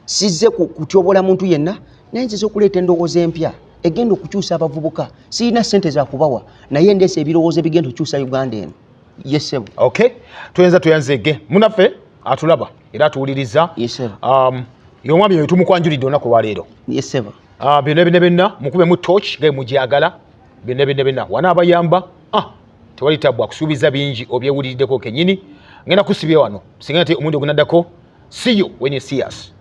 S2: sizze kutyobola muntu yenna, naye nzize okuleeta endowooza empya egenda okukyusa abavubuka. Sirina ssente za kubawa, naye ndeese ebirowoozo ebigenda okukyusa Uganda eno. Yes sebo.
S1: Okay, tuyinza tuyanzeege munaffe atulaba era atuwuliriza.
S2: Yes sebo.
S1: Y'omwami oyo tumukwanjulidde olunaku lwaleero.
S2: Yes sebo.
S1: Byonna byonna byonna mukubemu torch nga mugyagala, byonna byonna byonna wanaabayamba. Tewali tabu, akusuubiza bingi obyewuliriddeko kennyini. Ngenda kusibya wano singa nti omulundi ogunaddako. See you when you see us.